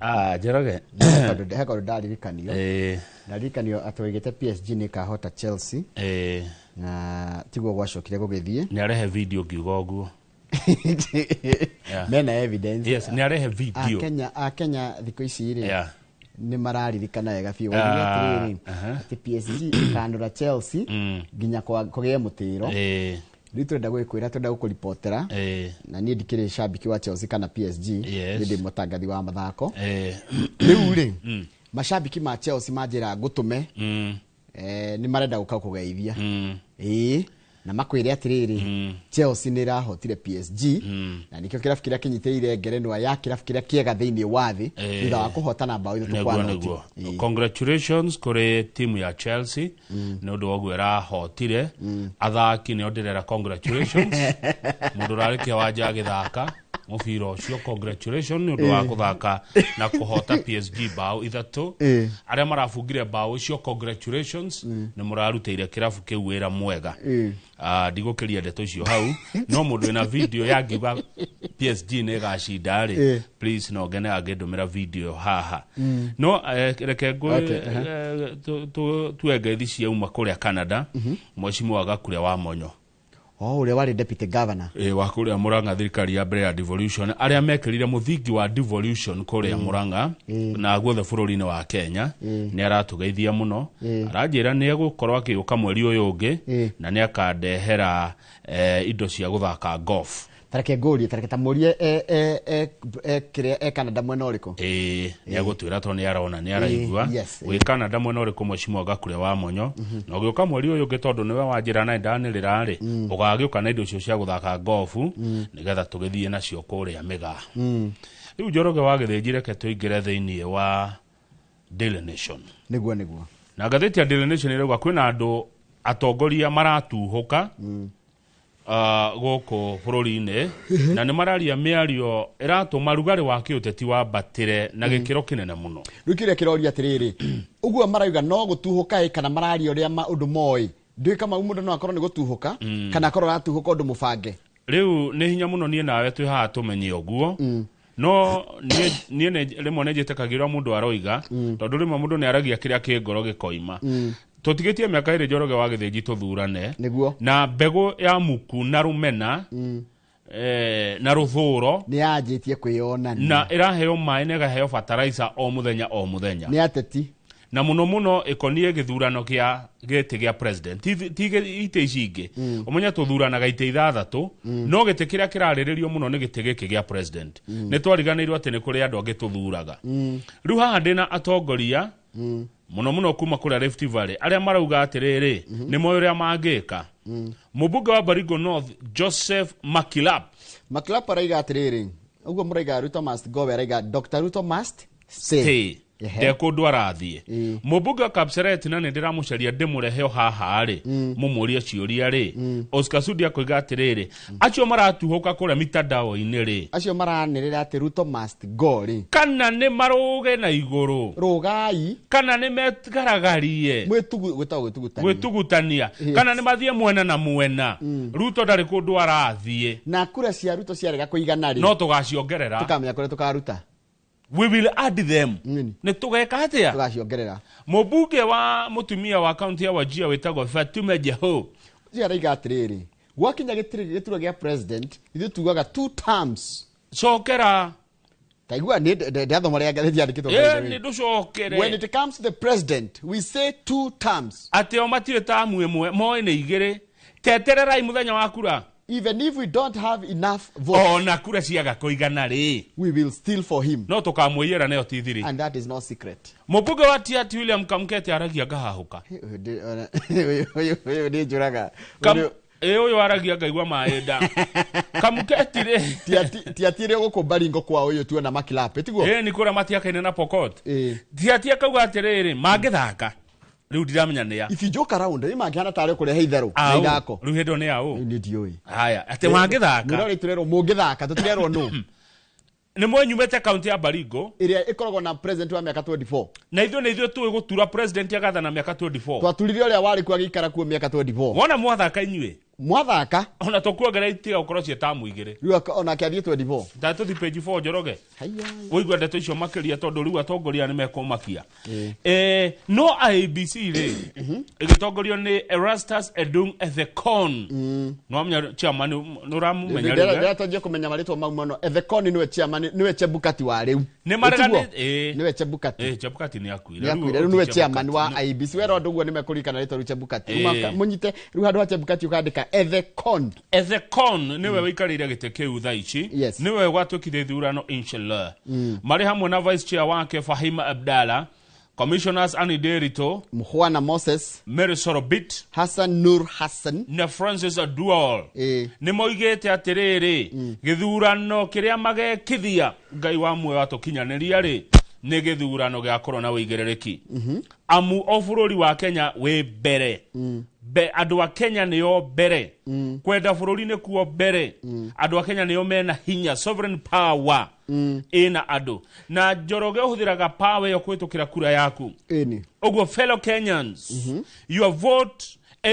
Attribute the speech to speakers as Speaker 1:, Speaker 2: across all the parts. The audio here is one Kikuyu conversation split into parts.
Speaker 1: Ah, Njoroge.
Speaker 2: Tondũ he kaũndũ ndaririkanio. Ndaririkanio atĩ oigĩte PSG nĩ ĩkahota Chelsea na tiguo gwacokire gũgĩthiĩ.
Speaker 1: Nĩ arehe video ngiuga ũguo. Yeah.
Speaker 2: Mena evidence.
Speaker 1: Yes, nĩ arehe video.
Speaker 2: Akenya Akenya thikũ ici rĩ nĩ mararirikana wega biũ.
Speaker 1: Ah,
Speaker 2: Waugire atĩrĩrĩ atĩ PSG ĩkanũra Chelsea nginya kũgĩe mũtĩro. Rĩu tũrenda gũgĩkwĩra, tũrenda gũkũribotera na niĩ ndikĩrĩ cambiki wa Chelsea kana PSG. Niĩ ndĩ mũtangathi wa mathako. Rĩu rĩ, macambiki ma Chelsea manjĩra ngũtũme, nĩ marenda gũka kũgeithia. Ĩĩ, na makwĩre atĩrĩrĩ, Chelsea nĩ ĩrahotire PSG na nĩkĩo kĩrabu kĩrĩa kĩnyitĩrĩire ngerenwa ya kĩrabu kĩrĩa kĩega thĩinĩ wa thĩ thutha wa kũhotana mbaũ 3 kwa 0.
Speaker 1: Nĩguo. Congratulations kũrĩ timu ya Chelsea nĩ ũndũ wa ũguo ĩrahotire. Athaki nĩo ndĩrera congratulations. Mũndũ ũrarĩ kĩwanja agĩthaka mũbira ũcio, congratulations nĩ ũndũ wa kũthaka na kũhota PSG mbaũ 3. Arĩa marabungire mbaũ icio, congratulations, nĩ mũrarutĩire kĩrabu kĩu wĩra mwega. Ah, ndigũkĩria ndeto icio hau, no mũndũ wĩna video ya ngiuga PSG nĩ ĩgacinda rĩ, please no ngene angĩndũmĩra video haha. No reke ngũ tuwe ngeithi ciauma kũrĩa Canada. Mheshimiwa Gakure wa Monyo.
Speaker 2: O ũrĩa warĩ deputy governor.
Speaker 1: Ĩ, wa kũrĩa Murang'a, thirikari ya mbere ya devolution, arĩa mekĩrire mũthingi wa devolution kũrĩa Murang'a na guothe bũrũri-inĩ wa Kenya, nĩ aratũgeithia mũno. Aranjĩra nĩ egũkorwo akĩũka mweri ũyũ ũngĩ na nĩ akandehera indo cia gũthaka golf.
Speaker 2: Tareke ngũrie, tareke tamũrie e kĩrĩa e Canada mwena ũrĩkũ.
Speaker 1: Ĩĩ, nĩ agũtwĩra tondũ nĩ arona, nĩ araigua. Wĩ Canada mwena ũrĩkũ, Mheshimiwa Gakure wa Monyo? Na ũgĩũka mweri ũyũ ũngĩ, tondũ nĩwe wanjĩra na ndanĩrĩra rĩ, ũgagĩũka na indo icio cia gũthaka golf nĩgetha tũgĩthiĩ nacio kũrĩa mĩgaa. Rĩu Njoroge wa Gĩthĩnji, reke tũingĩre thĩinĩ wa Daily Nation.
Speaker 2: Nĩguo.
Speaker 1: Na ngathĩti ya Daily Nation ĩrauga kwĩna andũ atongoria maratuhũka gũkũ bũrũri-inĩ na nĩ mararia mĩario ĩratũma rugarĩ wa kĩũteti wambatĩre na gĩkĩro kĩnene mũno.
Speaker 2: Rĩu kĩrĩa kĩroria atĩrĩrĩ, ũguo marauga no gũtuhũka ĩ kana mararia ũrĩa ũndũ moĩ? Ndiũĩ kama mũndũ no akorwo nĩ gũtuhũka kana akorwo aratuhũka ũndũ mũbange.
Speaker 1: Rĩu nĩ hinya mũno niĩ nawe twĩ haha tũmenye ũguo, no niĩ rĩmwe nĩ njĩtĩkagĩra mũndũ aroiga, tondũ rĩmwe mũndũ nĩ aragia kĩrĩa kĩ ngoro gĩkoima. Tũtigĩtie mĩaka 2, Njoroge wa Gĩthĩnji, tũthurane. Na mbegũ ya muku na rũmena na rũthũro
Speaker 2: nĩ yanjĩtie kwĩyonania
Speaker 1: na ĩraheo maĩ na ĩgaheo fertilizer o mũthenya o mũthenya.
Speaker 2: Nĩ ateti.
Speaker 1: Na mũno mũno ĩkoniĩ gĩthurano kĩa gĩtĩ gĩa president, ti itĩ ici ingĩ. Ũmenye tũthuranaga itĩ 6, no gĩtĩ kĩrĩa kĩrarĩrĩrio mũno nĩ gĩtĩ gĩkĩ gĩa president. Nĩ twariganĩirwo atĩ nĩ kũrĩ andũ angĩ tũthuraga. Rĩu haha ndĩna atongoria mũno mũno kuma kũrĩa Rift Valley arĩa marauga atĩrĩrĩ, nĩ moĩ ũrĩa mangĩka. Mũmbunge wa Baringo North Joseph Makilap.
Speaker 2: Makilap araiga atĩrĩrĩ, ũguo mũraiga Ruto must go, we araiga Dr. Ruto must stay.
Speaker 1: Stay. Ndekũndũ arathiĩ. Mũmbunge wa Kapseret, na nĩ ndĩramũcaria ndĩmũrehe o haha rĩ, mũmũrie ciũria rĩ, Oscar Sudi akoiga atĩrĩrĩ, acio maratuhũka kũrĩa mitandao-inĩ rĩ,
Speaker 2: acio maranĩrĩra atĩ Ruto must go rĩ,
Speaker 1: kana nĩ marũge na igũrũ,
Speaker 2: rũgai,
Speaker 1: kana nĩ megaragarie,
Speaker 2: mwĩtugu gwĩtagwo gwĩtugutania,
Speaker 1: gwĩtugutania, kana nĩ mathiĩ mwena na mwena, Ruto ndarĩ kũndũ arathiĩ.
Speaker 2: Na kura cia Ruto ciarega kũigana rĩ,
Speaker 1: no tũgaciongerera.
Speaker 2: Tũkamenya kũrĩa tũkaruta.
Speaker 1: We will add them. Nĩ tũgeka atĩa?
Speaker 2: Tũgaciongerera.
Speaker 1: Mũmbunge wa mũtumia wa kaunti ya Wajir wĩtagwo Fatuma Jeho.
Speaker 2: Ũcio araiga atĩrĩrĩ, gwakinya gĩturwa gĩa president, ithuĩ tugaga two terms.
Speaker 1: Cokera.
Speaker 2: Taigua nĩ ndathoma rĩa ngathĩti yandĩkĩtwo, by the way.
Speaker 1: Nĩ ndũcokere.
Speaker 2: When it comes to the president, we say two terms.
Speaker 1: Atĩ o matirĩ tamu ĩmwe, moĩ nĩ 2. Tetererai mũthenya wa kura.
Speaker 2: Even if we don't have enough votes,
Speaker 1: ona kura ciaga kũigana rĩ,
Speaker 2: we will steal for him.
Speaker 1: No tũkamũiyĩra nayo ti thiri.
Speaker 2: And that is no secret.
Speaker 1: Mũmbunge wa Tiaty William Kamkete aragia ngahahũka.
Speaker 2: Ũyũ nĩ njũraga.
Speaker 1: Ĩ, ũyũ aragia ngaigua maĩ nda. Kamuketi rĩ,
Speaker 2: Tiaty ĩrĩa gũkũ Baringo kwa ũyũ tuona Makilap, tiguo?
Speaker 1: Ĩ, nĩ kũrĩa matiakaine na Pokot.
Speaker 2: Ĩĩ.
Speaker 1: Tiaty akauga atĩrĩrĩ, mangĩthaka rĩu ndiramenya nĩa.
Speaker 2: If you joke around, nĩ mangĩhana tarĩ kũrehe itherũ na
Speaker 1: Aũ,
Speaker 2: ithako.
Speaker 1: Rĩu hĩndĩ ĩyo nĩ aũ?
Speaker 2: Nĩ ndiũĩ.
Speaker 1: Haya, atĩ mangĩthaka
Speaker 2: Mwĩrore, tũrerwo mũngĩthaka, tũtirerwo nũ.
Speaker 1: Nĩ mwenyumĩte kaunti ya Baringo
Speaker 2: ĩrĩa ĩkoragwo na president wa mĩaka 24.
Speaker 1: Na ithuĩ nĩ ithuĩ tũĩ gũtura president agathana mĩaka 24.
Speaker 2: Twaturire ũrĩa warĩ kuo agĩikara kuo mĩaka 24.
Speaker 1: Wona mwathaka inyuĩ.
Speaker 2: Mwathaka
Speaker 1: Ona tũkuongerera itiga gũkorwo ciĩ tamu igĩrĩ.
Speaker 2: Rĩu onake athiĩ 24.
Speaker 1: Ndatũthi page 4, Njoroge.
Speaker 2: Haya.
Speaker 1: Ũigua ndeto icio makĩria, tondũ rĩu atongoria nĩ mekũmakia. No IEBC rĩ, ĩgĩtongorio nĩ Erastus Edung Ethekon. Nĩwamenya chairman, nĩ ũramũmenya rĩu, eh?
Speaker 2: Ndĩratanjia kũmenya marĩtwa mau mũno. Ethekon nĩwe chairman, nĩwe Chebukati wa rĩu.
Speaker 1: Nĩ maregani-
Speaker 2: Ĩtiguo?
Speaker 1: Ĩĩ.
Speaker 2: Nĩwe Chebukati.
Speaker 1: Chebukati nĩ akuire.
Speaker 2: Nĩ akuire. Rĩu nĩwe chairman wa IEBC. Wera ũndũ ũguo nĩ mekũririkana rĩtwa rĩu Chebukati. Mũnyite rĩu handũ ha Chebukati ũkandĩka Ethekon.
Speaker 1: Ethekon nĩwe wĩikarĩire gĩtĩ kĩu thaa ici. Nĩwe gwatuĩkire ithurano, inshallah. Marĩ hamwe na vice chair wake Fahim Abdalla, commissioners Annie Nderitu,
Speaker 2: Mukhwana Moses,
Speaker 1: Mary Sorobit,
Speaker 2: Hassan Nur Hassan
Speaker 1: na Francis Aduol, nĩ moigĩte atĩrĩrĩ, gĩthurano kĩrĩa magekithia Ngai wa muoyo atũkinyanĩria rĩ, nĩ gĩthurano gĩa korwo na wĩigĩrĩrĩki, amu o bũrũri wa Kenya wĩ mbere. Andũ a Kenya nĩo mbere, kwenda bũrũri nĩkuo mbere. Andũ a Kenya nĩo mena hinya, sovereign power ĩna andũ, na Njoroge ũhũthĩraga power ĩyo kũhĩtũkĩra kura yaku. Ũguo, fellow Kenyans, your vote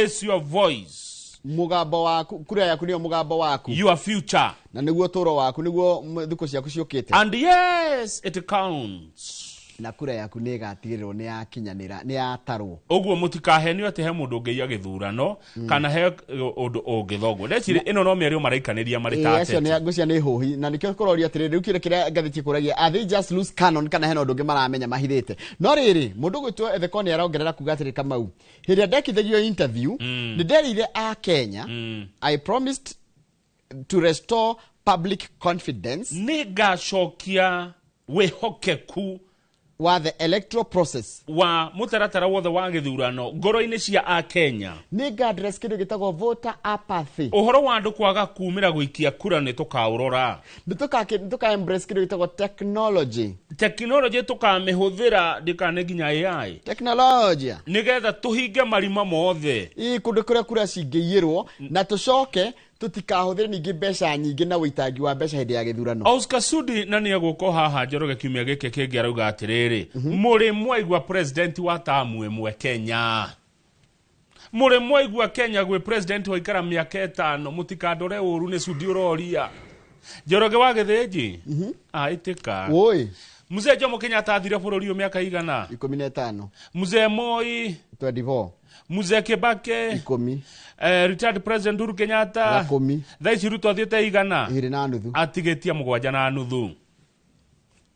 Speaker 1: is your voice.
Speaker 2: Mũgambo waku, kura yaku nĩyo mũgambo waku.
Speaker 1: Your future.
Speaker 2: Na nĩguo tũro waku, nĩguo thikũ ciaku ciũkĩte.
Speaker 1: And yes, it counts.
Speaker 2: Na kura yaku nĩ ĩgatigĩrĩrwo nĩ yakinyanĩra, nĩ yatarwo.
Speaker 1: Ũguo mũtikahenio atĩ he mũndũ ũngĩiya gĩthurano kana he ũndũ ũngĩthogwo. Ndeciria ĩno no mĩario maraikanĩria marĩ ta
Speaker 2: Acio
Speaker 1: ateti.
Speaker 2: Nĩ ngũcia nĩ hũhi, na nĩkĩo kũroria atĩrĩrĩ, rĩu kĩrĩa kĩrĩa ngathĩti ĩkũragia, are they just loose cannon kana hena ũndũ ũngĩ maramenya mahithĩte? No rĩrĩ, mũndũ ũgwĩtwo Ethekon nĩ arongerera kuga atĩrĩ, Kamau, hĩndĩ ĩrĩa ndekithagio interview, nĩ nderĩire a Kenya, I promised to restore public confidence
Speaker 1: Nĩ ngacokia wĩhokeku
Speaker 2: wa the electoral process
Speaker 1: wa mũtaratara wothe wa gĩthurano ngoro-inĩ cia akenya.
Speaker 2: Nĩ nga address kĩndũ gĩtagwo voter apathy.
Speaker 1: Ũhoro wa andũ kwaga kumĩra gũikia kura nĩ tũkaũrora.
Speaker 2: Nĩ tũka embrace kĩndũ gĩtagwo technology.
Speaker 1: Tekinoronjĩ tũkamĩhũthĩra, ndĩkane nginya AI.
Speaker 2: Teknolojia.
Speaker 1: Nĩgetha tũhinge marima mothe.
Speaker 2: Ii kũndũ kũrĩa kura cingĩiyĩrwo, na tũcoke tũtikahũthĩre ningĩ mbeca nyingĩ na ũitangi wa mbeca hĩndĩ ya gĩthurano.
Speaker 1: Oscar Sudi na nĩ egũka haha, Njoroge, kiumia gĩkĩ kĩngĩ, arauga atĩrĩrĩ, mũrĩ mwaigua president wa tamu ĩmwe Kenya? Mũrĩ mwaigua Kenya gwĩ president waikara mĩaka 5? Mũtikandore ũru, nĩ Sudi ũroria. Njoroge wa Gĩthĩnji, ĩtĩka.
Speaker 2: Woi.
Speaker 1: Mzee Jomo Kenyatta athire bũrũri ũyũ mĩaka igana?
Speaker 2: 15.
Speaker 1: Mzee Moi?
Speaker 2: 24.
Speaker 1: Mzee Kibaki?
Speaker 2: 10.
Speaker 1: Retired President Uhuru Kenyatta?
Speaker 2: 10.
Speaker 1: Thaa ici Ruto athiĩte igana?
Speaker 2: 2.5.
Speaker 1: Atigĩtie 7.5.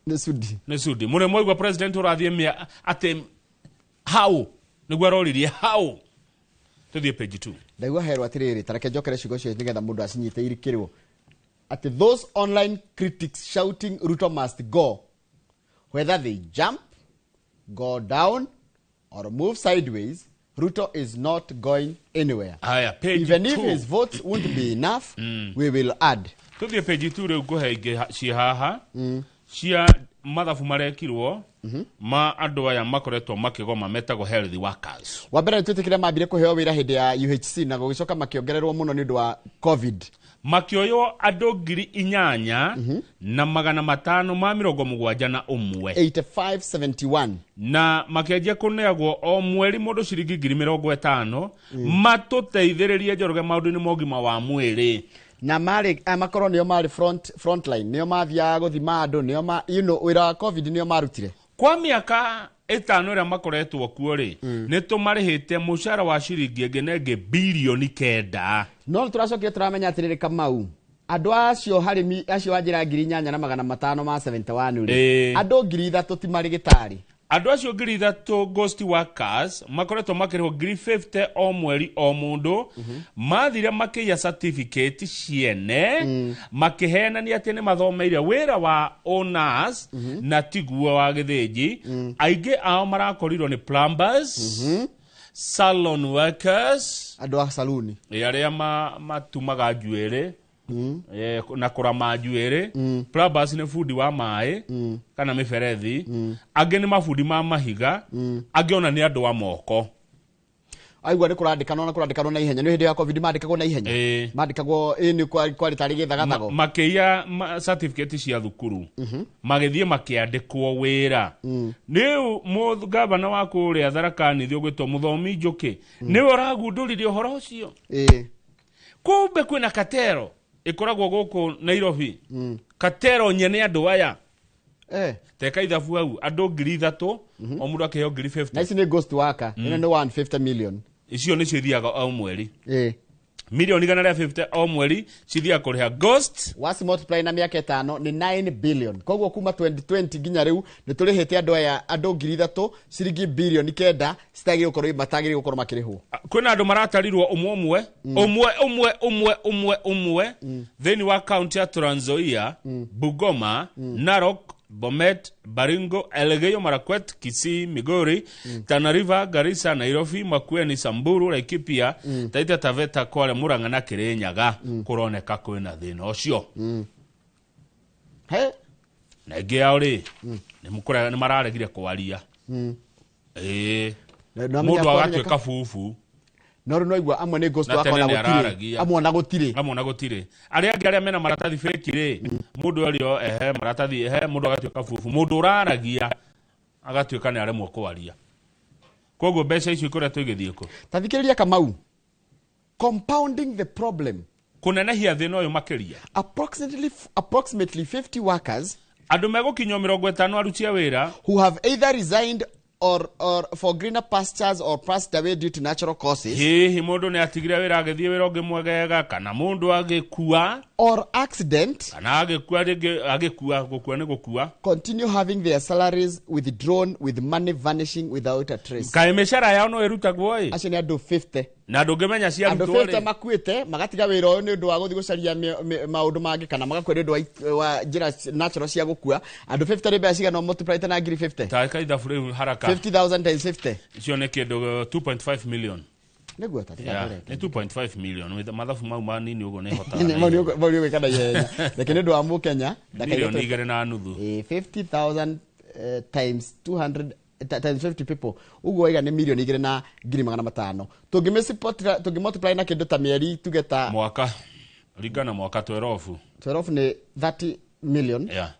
Speaker 2: Nĩ Sudi.
Speaker 1: Nĩ Sudi. Mũrĩ mwaigua president ũrathiĩ mĩa atĩ how? Nĩguo aroririe how. Tũthiĩ page 2.
Speaker 2: Ndaigua herwo atĩrĩrĩ, tareke njokere ciugo icio nĩgetha mũndũ acinyite irikĩrwo, atĩ those online critics shouting "Ruto must go", whether they jump, go down or move sideways, Ruto is not going anywhere.
Speaker 1: Haya, page
Speaker 2: Even if
Speaker 1: 2.
Speaker 2: his votes won't be enough, we will add.
Speaker 1: Tũthiĩ page 2 rĩu, ngũhe ingĩ ciĩ haha cia mathabu marekirwo ma andũ aya makoretwo makĩgoma metagwo health workers.
Speaker 2: Wa mbere, nĩtwĩtĩkĩre mambire kũheo wĩra hĩndĩ ya UHC na gũgĩcoka makĩongererwo mũno nĩ ũndũ wa COVID.
Speaker 1: Makĩoywo andũ 8571.
Speaker 2: 8571.
Speaker 1: Na makĩanjia kũneagwo o mweri mũndũ ciringi 50,000 matũteithĩrĩrie, Njoroge, maũndũ-inĩ ma ũgima wa mwĩrĩ.
Speaker 2: Na marĩ aya makorwo nĩo marĩ frontline, nĩo mathiaga gũthima andũ, nĩo ma, wĩra wa COVID nĩo marutire.
Speaker 1: Kwa mĩaka 5 ĩrĩa makoretwo kuo rĩ, nĩ tũmarĩhĩte mũcara wa ciringi ĩngĩ na ĩngĩ birioni 9.
Speaker 2: No nĩ tũracokire tũramenya atĩrĩrĩ, Kamau, andũ acio harĩ acio wanjĩra 8571 rĩ, andũ 3000 ti marĩgĩtarĩ.
Speaker 1: Andũ acio 3000 ghost workers makoretwo makĩrĩhwo 50,000 o mweri o mũndũ. Mathire makĩiya certificate ciene, makĩhenania atĩ nĩ mathomeire wĩra wa owners na tiguo wa gĩthĩnji. Aingĩ ao marakorirwo nĩ plumbers, salon workers,
Speaker 2: Andũ a saluni.
Speaker 1: Arĩa matumaga njuĩrĩ na kũrama njuĩrĩ. Plumbers nĩ bundi wa maĩ kana mĩberethi, angĩ nĩ mabundi ma mahiga, angĩ ona nĩ andũ a moko.
Speaker 2: Aigua nĩ kũrandĩkanwo na kũrandĩkanwo na ihenya. Nĩ hĩndĩ ya COVID mandĩkagwo na ihenya. Mandĩkagwo ĩ nĩ kwarĩ tarĩ gĩthagathago.
Speaker 1: Makĩiya certificate cia thukuru, magĩthiĩ makĩandĩkwo wĩra. Rĩu gavana wa kũrĩa Tharaka Nithi ũgwĩtwo Mũthomi Njũkĩ nĩwe ũragundũrire ũhoro ũcio. Kumbe kwĩna katero ĩkoragwo gũkũ Nairobi. Katero nyene andũ aya. Teka ithabu hau andũ 3,000 o mũndũ akĩheo ngiri 50.
Speaker 2: Na ici nĩ ghost worker. Ĩno nĩ 150 million.
Speaker 1: Icio nĩcio ithiaga o mweri. Milioni 150 o mweri cithiaga kũrĩha ghost.
Speaker 2: Wasi multiply na mĩaka 5 nĩ 9 billion. Koguo kuma 2020 nginya rĩu nĩ tũrĩhĩte andũ aya andũ 3,000 ciringi bilioni 9 citagĩrĩirwo gũkorwo matagĩrĩirwo gũkorwo makĩrĩhwo.
Speaker 1: Kwĩna andũ maratarirwo ũmwe ũmwe ũmwe ũmwe ũmwe ũmwe ũmwe thĩinĩ wa kaunti ya Trans Nzoia, Bungoma, Narok, Bomet, Baringo, Elgeyo Marakwet, Kisii, Migori, Tana River, Garissa, Nairobi, Makueni, Samburu, Laikipia, Taita Taveta, Kwale, Murang'a na Kirinyaga. Kũroneka kwĩna thĩna ũcio.
Speaker 2: He?
Speaker 1: Na ĩngĩ yao rĩ, nĩ mararegire kwaria. Ĩĩ. Mũndũ agatuĩka bubu.
Speaker 2: No rĩu no igua amwe nĩ ghost
Speaker 1: Na
Speaker 2: wakwa
Speaker 1: tene
Speaker 2: na
Speaker 1: nĩ
Speaker 2: gũtirĩ.
Speaker 1: araragia.
Speaker 2: Amwe ona gũtirĩ.
Speaker 1: Amwe ona gũtirĩ. Arĩa angĩ arĩa mena maratathi fake rĩ, mũndũ erio ehe maratathi ehe mũndũ agatuĩka bubu. Mũndũ ũraragia agatuĩka nĩ aremwo kwaria. Koguo mbeca icio ikoretwo igĩthiĩ kũ?
Speaker 2: Ta thikĩrĩria Kamau. Compounding the problem.
Speaker 1: Kũnenehia thĩna ũyũ makĩria.
Speaker 2: Approximately 50 workers
Speaker 1: andũ megũkinyio 50 aruti a wĩra
Speaker 2: who have either resigned or for greener pastures or passed away due to natural causes.
Speaker 1: Hihi mũndũ nĩ atigire wĩra agĩthiĩ wĩra ũngĩ mwegega kana mũndũ agĩkua
Speaker 2: or accident
Speaker 1: kana agĩkua rĩngĩ agĩkua gũkua nĩ gũkua
Speaker 2: continue having their salaries withdrawn with money vanishing without a trace.
Speaker 1: Kaĩ mĩcara yao no ĩrutagwo ĩ?
Speaker 2: Acio nĩ andũ 50.
Speaker 1: Na ndũngĩmenya ciarutwo
Speaker 2: Andũ 50
Speaker 1: rĩ.
Speaker 2: makuĩte magatiga wĩra ũyũ nĩ ũndũ wa gũthiĩ gũcaria maũndũ mangĩ kana magakua nĩ ũndũ wa njĩra natural cia gũkua. Andũ 50 nĩ mbeca cigana multiply na ngiri 50?
Speaker 1: Ta ĩka ithabu rĩu haraka.
Speaker 2: 50,000 times 50.
Speaker 1: Icio nĩ kĩndũ 2.5 million.
Speaker 2: Nĩguo ta tiga
Speaker 1: Yeah,
Speaker 2: ndũreke.
Speaker 1: nĩ 2.5 million. Mathabu mau manini ũguo nĩ hotaga.
Speaker 2: Nĩ mau nĩ ũgwĩka na ihenya. Reke nĩ ũndũ wa Mũkenya,
Speaker 1: Milioni 2.5.
Speaker 2: 50,000 times 200 times 50 people. Ũguo waiga nĩ milioni 2,500. Tũngĩ multiply na kĩndũ ta mĩeri tuge ta
Speaker 1: mwaka ringana mwaka 12.
Speaker 2: 12 nĩ 30 million.
Speaker 1: Yeah.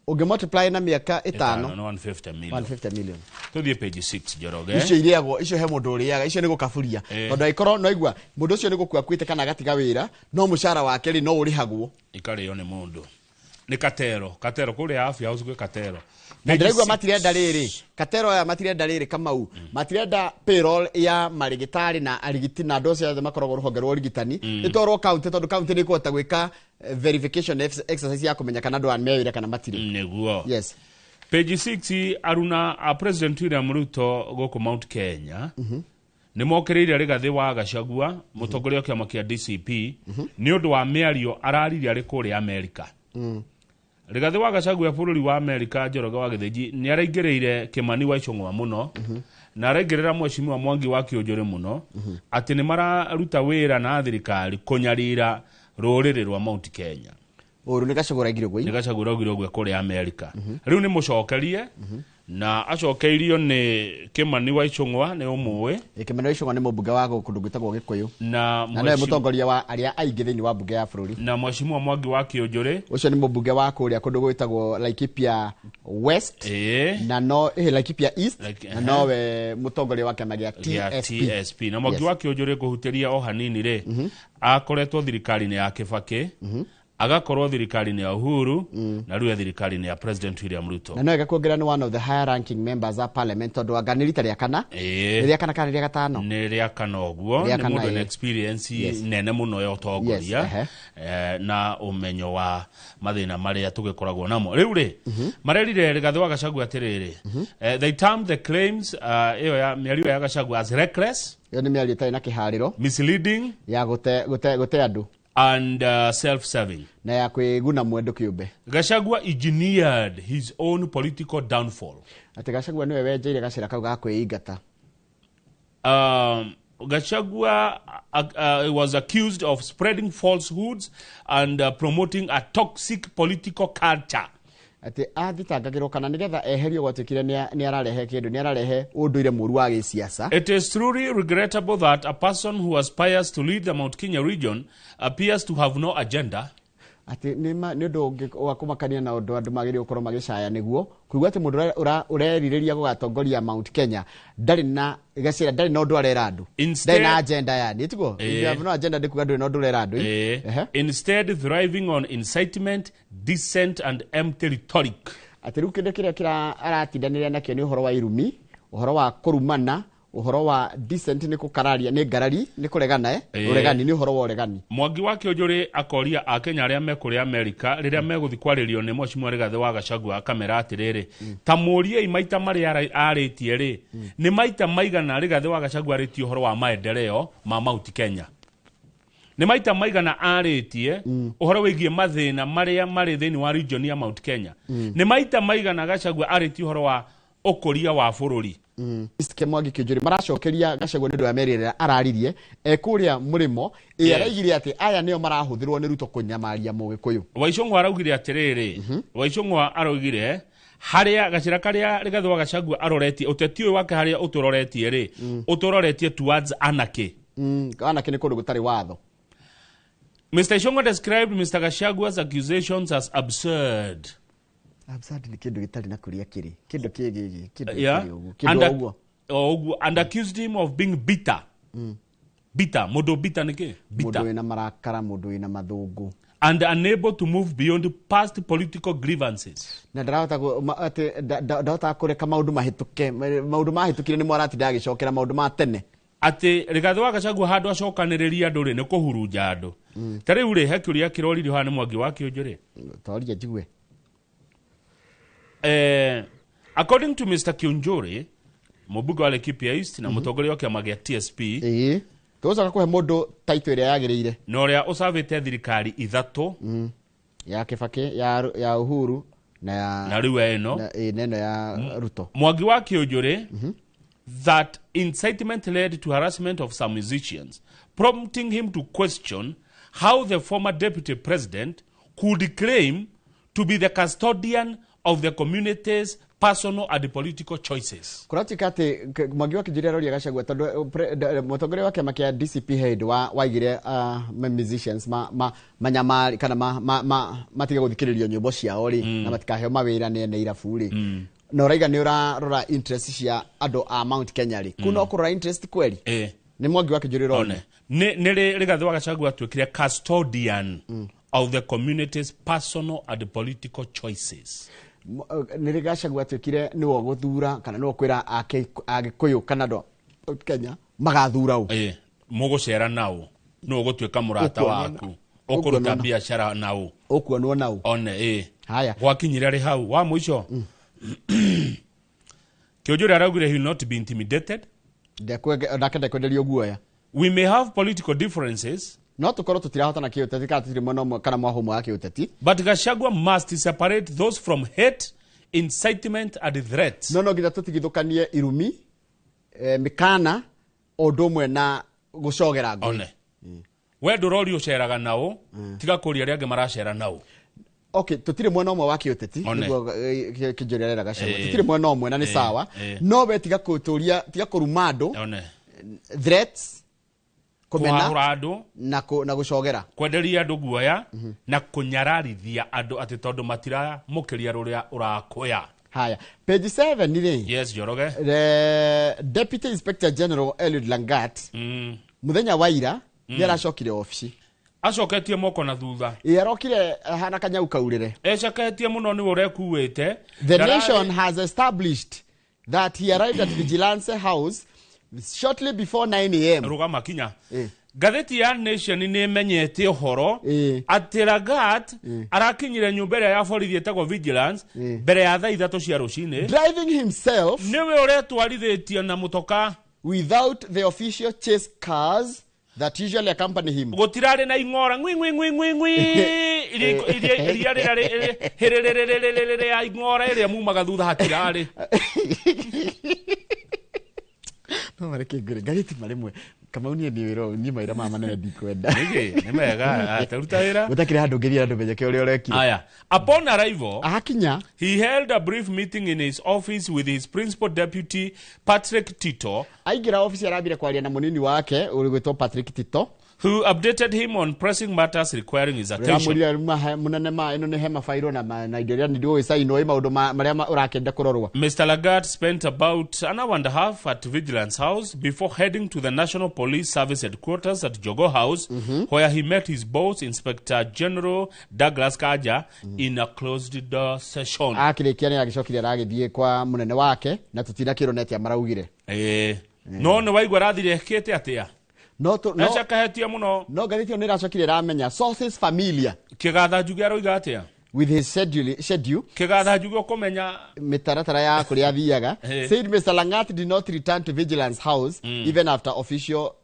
Speaker 2: Ũngĩ multiply na mĩaka ĩtano,
Speaker 1: Ĩtano nĩ 150 million.
Speaker 2: 150 million.
Speaker 1: Tũthiĩ page 6 Njoroge.
Speaker 2: Icio irĩagwo, icio he mũndũ ũrĩaga, icio nĩ gũkaburia. Tondũ angĩkorwo no igua mũndũ ũcio nĩ gũkua akuĩte kana agatiga wĩra, no mũcara wake rĩ no ũrĩhagwo.
Speaker 1: Ikarĩo nĩ mũndũ. Nĩ katero, katero kũrĩa afya house gwĩ katero.
Speaker 2: Na ndĩraigua matirenda rĩrĩ, katero aya matirenda rĩrĩ Kamau, matirenda payroll ya marĩgĩtarĩ na arigiti na andũ acio othe makoragwo rũhonge rwa ũrigitani ĩtwarwo county tondũ county nĩ ĩkũhota gwĩka verification exercise ya kũmenya kana andũ aya me wĩra kana matirĩ.
Speaker 1: Nĩguo.
Speaker 2: Yes.
Speaker 1: Page 6 aruna a President William Ruto gũkũ Mount Kenya. Nĩ mokĩrĩire Rigathĩ wa Gachagua mũtongoria wa kĩama kĩa DCP nĩ ũndũ wa mĩario araririe arĩ kũrĩa Amerika. Rigathĩ wa Gachagua bũrũri wa Amerika Njoroge wa Gĩthĩnji nĩ araingĩrĩire Kĩmani wa Ichung'wa mũno na araingĩrĩra mheshimiwa Mwangi wa Kĩũnjũrĩ mũno atĩ nĩ mararuta wĩra na thirikari kũnyarira rũrĩrĩ rwa Mount Kenya.
Speaker 2: Ũru nĩ Gachagua ũraigire ũguo.
Speaker 1: Nĩ Gachagua ũraugire ũguo kũrĩa Amerika. Rĩu nĩ mũcokerie na acokeirio nĩ Kĩmani wa Ichung'wa nĩ ũmũĩ.
Speaker 2: Kĩmani wa Ichung'wa nĩ mũmbunge wa kũndũ gwĩtagwo Gĩkũyũ.
Speaker 1: Na
Speaker 2: Na nĩwe mũtongoria wa arĩa aingĩ thĩinĩ wa mbunge ya bũrũri.
Speaker 1: Na mheshimiwa Mwangi wa Kĩũnjũrĩ.
Speaker 2: Ũcio nĩ mũmbunge wa kũrĩa kũndũ gwĩtagwo Laikipia West. Na no Laikipia East. Na nowe mũtongoria wa kĩama gĩa TSP.
Speaker 1: TSP. Na Mwangi wa Kĩũnjũrĩ kũhutĩria o hanini rĩ, akoretwo thirikari-inĩ ya Kĩbakĩ. Agakorwo thirikari-inĩ ya Uhuru na rĩu thirikari-inĩ ya President William Ruto.
Speaker 2: Na no ĩgakuongerera nĩ one of the higher ranking members of parliament tondũ anga nĩ rita rĩa kana. Nĩ rĩa kana kana rĩa gatano?
Speaker 1: Nĩ rĩa kana ũguo. Nĩ mũndũ wĩna experience nene mũno ya ũtongoria na ũmenyo wa mathĩna marĩa tũgĩkoragwo namo. Rĩu rĩ, marerire Rigathĩ wa Gachagua atĩrĩrĩ, they termed the claims ĩyo ya mĩario ya Gachagua as reckless.
Speaker 2: Ĩyo nĩ mĩario ĩtarĩ na kĩharĩro.
Speaker 1: Misleading.
Speaker 2: Ya gũte andũ.
Speaker 1: And self-serving.
Speaker 2: Na ya kwĩguna mwendũ kĩũmbe.
Speaker 1: Gachagua engineered his own political downfall.
Speaker 2: Atĩ Gachagua nĩwe wenjeire gacĩra kau ga kwĩingata.
Speaker 1: Gachagua was accused of spreading falsehoods and promoting a toxic political culture.
Speaker 2: Atĩ athitangagĩrwo kana nĩgetha eherio gwatuĩkire nĩ ararehe kĩndũ, nĩ ararehe ũndũire mũũru wa gĩciaca.
Speaker 1: It is truly regrettable that a person who aspires to lead the Mount Kenya region appears to have no agenda.
Speaker 2: Atĩ nĩ ũndũ wa kũmakania na ũndũ andũ magĩrĩirwo gũkorwo magĩcaya nĩguo kuigua atĩ mũndũ ũrerirĩria gũgatongoria Mount Kenya ndarĩ na gacĩra, ndarĩ na ũndũ arera andũ, ndarĩ na agenda yani tiguo. If you have no agenda ndĩkuga ndũrĩ na ũndũ ũrera andũ.
Speaker 1: Instead thriving on incitement, dissent and empty rhetoric.
Speaker 2: Atĩ rĩu kĩndũ kĩrĩa aratindanĩria nakĩo nĩ ũhoro wa irumi, ũhoro wa kũrumana, ũhoro wa dissent nĩ kũkararia, nĩ ngarari, nĩ kũregana, ũregani, nĩ ũhoro wa ũregani.
Speaker 1: Mwangi wa Kĩũnjũrĩ akoria akenya arĩa me kũrĩa Amerika rĩrĩa megũthiĩ kwarĩrio nĩ Mheshimiwa Rigathĩ wa Gachagua akamera atĩrĩrĩ, ta mũriei maita marĩa arĩtie rĩ, nĩ maita maigana Rigathĩ wa Gachagua arĩtie ũhoro wa maendeleo ma Mount Kenya, nĩ maita maigana arĩtie ũhoro wĩgiĩ mathĩna marĩa marĩ thĩinĩ wa region ya Mount Kenya, nĩ maita maigana Gachagua arĩtie ũhoro wa ũkũria wa bũrũri.
Speaker 2: Mwangi Kĩũnjũrĩ maracokeria Gachagua nĩ ũndũ wa mĩario ĩrĩa araririe kũrĩa mũrĩmo, araigire atĩ aya nĩo marahũthĩrwo nĩ Ruto kũnyamaria Mũgĩkũyũ.
Speaker 1: Waicũng'wa araugire atĩrĩrĩ, Waicũng'wa araugire harĩa gacĩra karĩa Rigathĩ wa Gachagua aroretie ũteti ũyũ wake harĩa ũtũroretie rĩ, ũtũroretie towards anarchy.
Speaker 2: Anarchy nĩ kũndũ gũtarĩ watho.
Speaker 1: Mr. Ichung'wa described Mr. Gachagua's accusations as absurd.
Speaker 2: Absurd nĩ kĩndũ gĩtarĩ na kũrĩa kĩrĩ, kĩndũ kĩgĩgĩ, kĩndũ kĩrĩ ũguo, kĩndũ ũguo.
Speaker 1: Ũguo, and accused him of being bitter. Bitter, mũndũ bitter nĩ kĩ? Bitter.
Speaker 2: Mũndũ wĩna marakara, mũndũ wĩna mathũngũ.
Speaker 1: And unable to move beyond past political grievances.
Speaker 2: Na ndarahota ndahota kũreka maũndũ mahĩtũke, maũndũ mahĩtũkire nĩmo aratinda agĩcokera maũndũ ma tene.
Speaker 1: Atĩ Rigathĩ wa Gachagua handũ acokanĩrĩria andũ rĩ, nĩ kũhurunja andũ. Ta rĩu rĩ, he kĩũria kĩroririo haha nĩ Mwangi wa Kĩũnjũrĩ.
Speaker 2: Toria njigue.
Speaker 1: According to Mr. Kiunjuri, mũmbunge wa Laikipia East na mũtongoria wa kĩama gĩa TSP,
Speaker 2: tũgũcoka kũhe mũndũ title ĩrĩa yagĩrĩire,
Speaker 1: na ũrĩa ũcabĩte thirikari ithatũ,
Speaker 2: ya Kibaki, ya Uhuru na ya
Speaker 1: na rĩu ĩno,
Speaker 2: na ĩno ya Ruto.
Speaker 1: Mwangi wa Kĩũnjũrĩ that incitement led to harassment of some musicians, prompting him to question how the former deputy president could claim to be the custodian of the community's personal and political choices.
Speaker 2: Kũratuĩka atĩ Mwangi wa Kĩũnjũrĩ aroria Gachagua tondũ mũtongoria wa kĩama kĩa DCP head waigire musicians manyamari kana matige gũthikĩrĩrio nyĩmbo ciao rĩ, na matikaheo mawĩra nĩ ene irabu rĩ. Na ũraiga nĩ ũrarora interest cia andũ a Mount Kenya rĩ, kũ no kũrora interest kweli? Nĩ Mwangi wa Kĩũnjũrĩ ũrona.
Speaker 1: Nĩ Rigathĩ wa Gachagua atuĩkire custodian of the community's personal and political choices.
Speaker 2: Nĩ Gachagua atuĩkire nĩwe ũgũthura kana nĩwe ũkwĩra Agĩkũyũ kana andũ a Kenya magathura ũ.
Speaker 1: Mũgũcera naũ, nĩwe ũgũtuĩka mũrata waku, ũkũruta biacara naũ,
Speaker 2: ũkuonwo naũ.
Speaker 1: One,
Speaker 2: Haya.
Speaker 1: Gwakinyire rĩ hau wa mũico. Kĩũnjũrĩ araugire he will not be intimidated.
Speaker 2: Nake ndekwenderio guoya.
Speaker 1: We may have political differences.
Speaker 2: No tũkorwo tũtirahotana kĩũteti kana tũtirĩ mwena ũmwe kana mwahũ ũmwe wa kĩũteti.
Speaker 1: But Gachagua must separate those from hate, incitement and threats.
Speaker 2: No nginya tũtigithũkanie irumi, mĩkana, ũndũ ũmwe na gũcogera ngũĩ.
Speaker 1: One. We ndũrorio ũceraga nao, tiga kũria arĩa angĩ maracera nao.
Speaker 2: Okay, tũtirĩ mwena ũmwe wa kĩũteti, nĩguo Kĩũnjũrĩ arera Gachagua. Tũtirĩ mwena ũmwe na nĩ sawa. No we tiga kũtũria, tiga kũruma andũ.
Speaker 1: One.
Speaker 2: Threats, kũmena,
Speaker 1: kũhahũra andũ,
Speaker 2: na gũcogera,
Speaker 1: kwenderia andũ guoya, na kũnyararithia andũ atĩ tondũ matiramũkĩria rũrĩa ũrakoya.
Speaker 2: Haya, page 7 rĩ.
Speaker 1: Yes, Njoroge.
Speaker 2: The Deputy Inspector General Eliud Langat, mũthenya wa ira, nĩ aracokire obici.
Speaker 1: Acoketie moko na thutha.
Speaker 2: Arokire hana kanyau kaurĩre.
Speaker 1: Ecoketie mũno nĩwe ũrekuĩte.
Speaker 2: The nation has established that he arrived at Vigilance House shortly before 9 a.m.
Speaker 1: Rũgama kinya. Ngathĩti ya Nation nĩ ĩmenyete ũhoro atĩ Lagat arakinyire nyũmba ĩrĩa ya borithi ĩtagwo Vigilance mbere ya thaa 3 cia rũcinĩ.
Speaker 2: Driving himself.
Speaker 1: Nĩwe ũretwarithĩtie na mũtoka.
Speaker 2: Without the official chase cars that usually accompany him.
Speaker 1: Gũtirarĩ na ing'ora ng'wi ng'wi ng'wi ng'wi ng'wi iria rĩrĩa hĩrĩrĩrĩrĩrĩrĩ ya ing'ora ĩrĩa mumaga thutha hatirarĩ.
Speaker 2: No mareke ngũrĩ ngathĩti marĩmwe Kamau niĩ ndiĩ wĩra ũyũ, niĩ mawĩra maya manene ndikwenda.
Speaker 1: Nĩkĩ? Nĩ mega, taruta wĩra.
Speaker 2: Gũtakĩrĩ handũ ũngĩthiĩ andũ menyeke ũrĩa ũrekire.
Speaker 1: Aya. Upon arrival,
Speaker 2: Akinya,
Speaker 1: he held a brief meeting in his office with his principal deputy Patrick Tito.
Speaker 2: Aingĩra office arambire kwaria na mũnini wake ũrĩ gwĩtwo Patrick Tito.
Speaker 1: Who updated him on pressing matters requiring his attention.
Speaker 2: Ramwĩrire munene ma ĩno nĩ he mabairwo na indo iria ndigũgĩcainwo ĩ maũndũ marĩa ũrakĩenda kũrorwo.
Speaker 1: Mr. Lagat spent about an hour and a half at Vigilance House before heading to the National Police Service headquarters at Jogo House, where he met his boss, Inspector General Douglas Kaja, in a closed door session.
Speaker 2: Akĩrĩkia nĩ agĩcokire aragĩthiĩ kwa mũnene wake na tũtinakĩrwo nĩ atĩa maraugire.
Speaker 1: No nĩ waigua arathire ekĩte atĩa?
Speaker 2: No no
Speaker 1: Ecakahetie mũno.
Speaker 2: No ngathĩti ĩyo nĩ ĩracokire ĩramenya sources familiar
Speaker 1: Kĩgatha Njuge aroiga atĩa?
Speaker 2: with his schedule
Speaker 1: Kĩgatha Njuge ũkũmenya
Speaker 2: mĩtaratara ya kũrĩa athiaga, said Mr. Langat did not return to Vigilance House even after official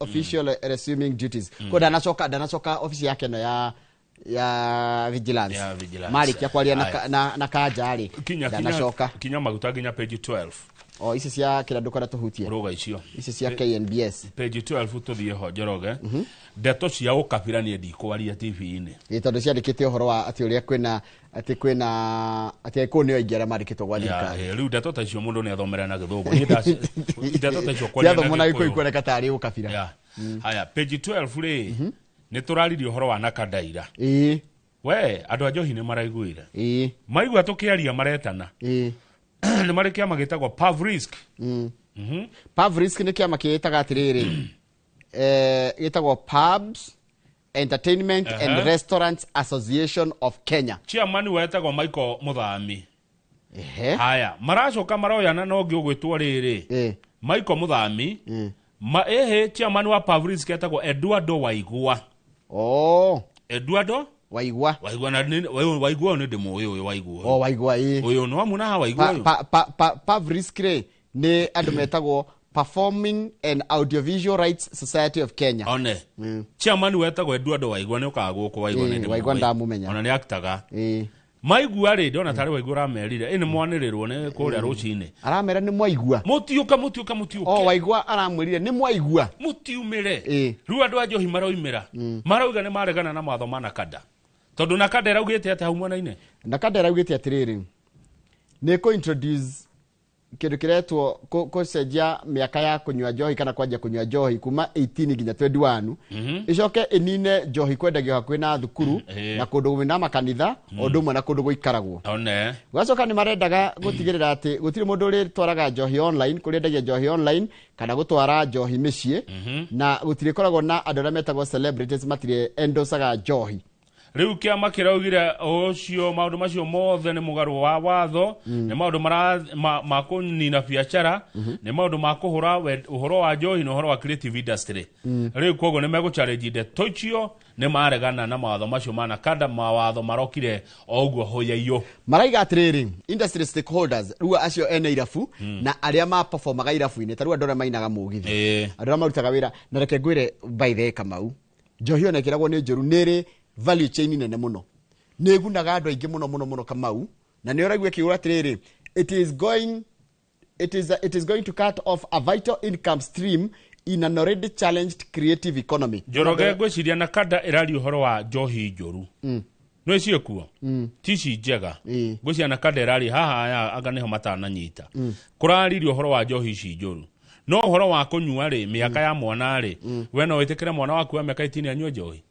Speaker 2: resuming duties. Ko ndanacoka office yake no ya Vigilance.
Speaker 1: Ya Vigilance.
Speaker 2: Marĩkia kwaria
Speaker 1: Aya.
Speaker 2: na Kanja rĩ, ndanacoka.
Speaker 1: Kinya maguta nginya page 12.
Speaker 2: O ici cia kĩrĩa ndũkwenda tũhutie.
Speaker 1: Rũga icio.
Speaker 2: Ici cia KNBS.
Speaker 1: Page 12 tũthiĩ ho Njoroge. Ndeto cia ũkabira niĩ ndikwaria TV-inĩ.
Speaker 2: Ĩ tondũ ciandĩkĩte ũhoro wa atĩ ũrĩa kwĩna atĩ kwĩna atĩ kũu nĩo aingĩ arĩa mandĩkĩtwo gwa thirikari.
Speaker 1: Rĩu ndeto ta icio mũndũ nĩ athomera na gĩthũngũ. Niĩ ndeto ta icio kwaria
Speaker 2: Ciathomwo na Gĩkũyũ
Speaker 1: Gĩkũyũ.
Speaker 2: ikuoneka tarĩ ũkabira.
Speaker 1: Haya, page 12 rĩ, nĩ tũraririe ũhoro wa Nakandaira. We, andũ a njohi nĩ maraiguire. Maigua tũkĩaria maretana. Nĩ marĩ kĩama gĩtagwo Pavrisk.
Speaker 2: Pavrisk nĩ kĩama kĩĩtaga atĩrĩrĩ, gĩtagwo Pubs Entertainment and Restaurants Association of Kenya.
Speaker 1: Chairman wetagwo Michael Muthami. Haya, maracoka maroyana na ũngĩ ũgwĩtwo rĩrĩ. Michael Muthami. Ehe, chairman wa Pavrisk etagwo Eduardo Waigua. Eduardo
Speaker 2: Waigua.
Speaker 1: Waigua na Waigua nĩ ndĩmũĩ ũyũ Waigua.
Speaker 2: Waigua ĩ.
Speaker 1: Ũyũ nĩ wamuna haha Waigua ũyũ.
Speaker 2: Pavrisk rĩ nĩ andũ metagwo Performing and Audiovisual Rights Society of Kenya.
Speaker 1: One. Chairman wetagwo Eduardo Waigua nĩ ũkaga gũkũ Waigua nĩ ndĩmũĩ.
Speaker 2: Waigua ndamũmenya.
Speaker 1: Ona nĩ aktaga. Maigua rĩ, ndona tarĩ Waigua ũramerire. Ĩ nĩ mwanĩrĩrwo nĩ kũrĩa rũcinĩ.
Speaker 2: Aramera nĩ mwaigua.
Speaker 1: Mũtiũke, mũtiũke, mũtiũke.
Speaker 2: Waigua aramwĩrire nĩ mwaigua.
Speaker 1: Mũtiumĩre. Rĩu andũ a njohi maroimĩra. Marauga nĩ maregana na mawatho ma Nakada. Tondũ Nakada ĩraugĩte atĩa hau mwena-inĩ?
Speaker 2: Nakada ĩraugĩte atĩrĩrĩ, nĩ kũ introduce kĩndũ kĩretwo kũcenjia mĩaka ya kũnyua njohi kana kwanjia kũnyua njohi kuma 18 nginya 21. Ĩcoke ĩnine njohi kwendagio hakuhĩ na thukuru na kũndũ kwĩna makanitha, o ũndũ ũmwe na kũndũ gũikaragwo. Gwacoka nĩ marendaga gũtigĩrĩra atĩ gũtirĩ mũndũ ũrĩtwaraga njohi online, kũrĩa endagia njohi online kana gũtwara njohi mĩciĩ, na gũtirĩkoragwo na andũ arĩa metagwo celebrities matirĩ endorsaga njohi.
Speaker 1: Rĩu kĩama kĩraugire ũcio maũndũ macio mothe nĩ mũgarũ wa watho, nĩ maũndũ ma kũnina biacara, nĩ maũndũ ma kũhũra ũhoro wa njohi na ũhoro wa creative industry. Rĩu koguo nĩ megũ challenge ndeto icio, nĩ maregana na mawatho macio ma Nakada, mawatho marokire o ũguo hũyaiyũ.
Speaker 2: Maraiga atĩrĩrĩ, industry stakeholders, rĩu acio ene irabu, na arĩa ma performaga irabu-inĩ, ta rĩu andũ arĩa mainaga mũgithi. Andũ arĩa marutaga wĩra, na reke ngwĩre by the way Kamau, njohi ona ĩkĩragwo nĩ njũru, nĩ ĩrĩ value chain nene mũno. Nĩ ĩgunaga andũ aingĩ mũno mũno mũno Kamau, na nĩ ũraigua ĩkiuga atĩrĩrĩ, it is going to cut off a vital income stream in an already challenged creative economy.
Speaker 1: Njoroge ngwĩciria Nakada ĩraria ũhoro wa njohi njũru. No icio kuo? Ti ici njega. Ngwĩciria Nakada ĩraria haha aya anga nĩho matananyita. Kũraririo ũhoro wa njohi ici njũru. No ũhoro wa kũnyua rĩ, mĩaka ya mwana rĩ, we no wĩtĩkĩre mwana waku wa mĩaka 18 anyue njohi?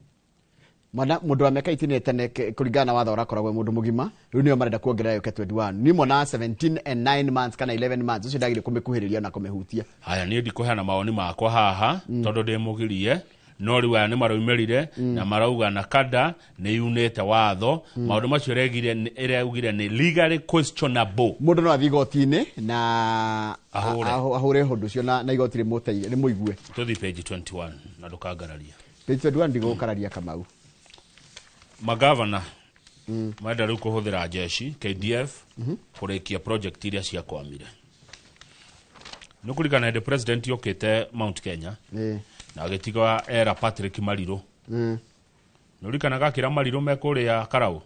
Speaker 2: Mwana mũndũ wa mĩaka 18 tene kũringana na watho ũrakoragwo mũndũ mũgima, rĩu nĩo marenda kuongerera yũke 21. Ni mwana 17 and 9 months kana 11 months, ũcio ndagĩrĩire kũmĩkuhĩrĩria na kũmĩhutia.
Speaker 1: Haya, niĩ ndikũheana mawoni makwa haha, tondũ ndĩmũgirie, no rĩu aya nĩ maraumĩrire, na marauga Nakada nĩ yunĩte watho, maũndũ macio ĩraugire nĩ legally questionable.
Speaker 2: Mũndũ no athiĩ igoti-inĩ na
Speaker 1: Ahũre.
Speaker 2: ahũre ũndũ ũcio na igoti rĩmũigue.
Speaker 1: Tũthiĩ page 21 na ndũkangararie.
Speaker 2: Page 21 ndigũkararia Kamau.
Speaker 1: Magavana marenda rĩu kũhũthĩra jeshi KDF kũrĩkia project iria ciakwamire. Nĩ kũririkana hĩndĩ president yokĩte Mount Kenya na agĩtiga era Patrick Mariru. Nĩ ũririkanaga akĩra Mariru me kũrĩa Karau?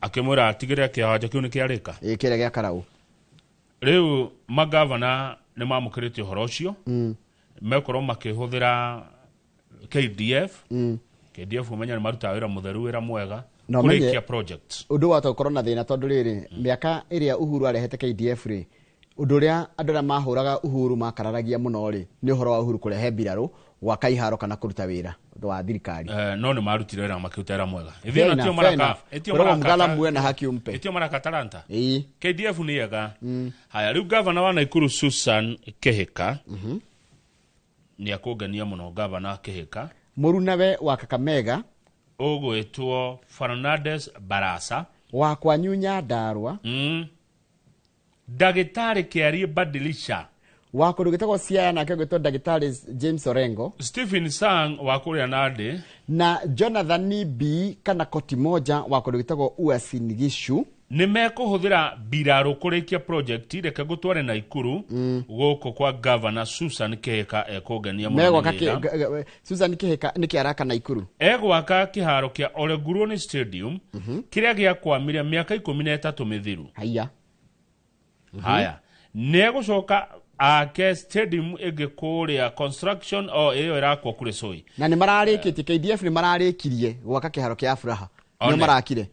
Speaker 1: Akĩmwĩra atigĩrĩre kĩwanja kĩu nĩ kĩarĩka.
Speaker 2: Kĩrĩa gĩa Karau.
Speaker 1: Rĩu magavana nĩ mamũkĩrĩte ũhoro ũcio. Mekorwo makĩhũthĩra KDF. KDF ũmenye nĩ marutaga wĩra mũtheru, wĩra mwega,
Speaker 2: Na ũmenye
Speaker 1: kũrĩkia project.
Speaker 2: Ũndũ wa gũkorwo na thĩna tondũ rĩrĩ, mĩaka ĩrĩa Uhuru arehete KDF rĩ, Ũndũ ũrĩa andũ arĩa mahũraga Uhuru makararagia mũno rĩ nĩ ũhoro wa Uhuru kũrehe mbirarũ gwaka iharo kana kũruta wĩra wa thirikari.
Speaker 1: No nĩ marutire wĩra makĩruta wĩra mwega.
Speaker 2: Mgala na haki umpe.
Speaker 1: Ĩtio maraka talanta. KDF nĩ ega. Haya rĩu gavana wa Nakuru Susan Kihika nĩ akũngania mũno gavana Kihika.
Speaker 2: Mũrunawe wa Kakamega
Speaker 1: ũgwĩtwo Fernandez Barasa
Speaker 2: wa kwanyu Nyandarua.
Speaker 1: Ndagĩtarĩ Kĩarie Badilisha
Speaker 2: wa kũndũ gwĩtagwo Siaya nake ũgwĩtwo ndagĩtarĩ James Orengo.
Speaker 1: Stephen Sang wa kũrĩa Nandi
Speaker 2: na Jonathan B kana Koti Moja wa kũndũ gwĩtagwo Uasin Gishu
Speaker 1: nĩ mekũhũthĩra mbirarũ kũrĩkia project reke ngũtware Naikuru gũkũ kwa Governor Susan Kihika ekũngenia
Speaker 2: mũno. Susan Kihika nĩkĩ araka Naikuru?
Speaker 1: Egwaka kĩharo kĩa Olenguruone Stadium kĩrĩa gĩakwamire mĩaka 13 mĩthiru.
Speaker 2: Haya.
Speaker 1: Haya. Nĩ egũcoka ake stadium ĩngĩ kũrĩa construction o ĩyo ĩrakwo Kuresoi.
Speaker 2: Na nĩ mararĩkĩtie KDF nĩ mararĩkirie gwaka kĩharo kĩa Afraha. Nĩ marakire.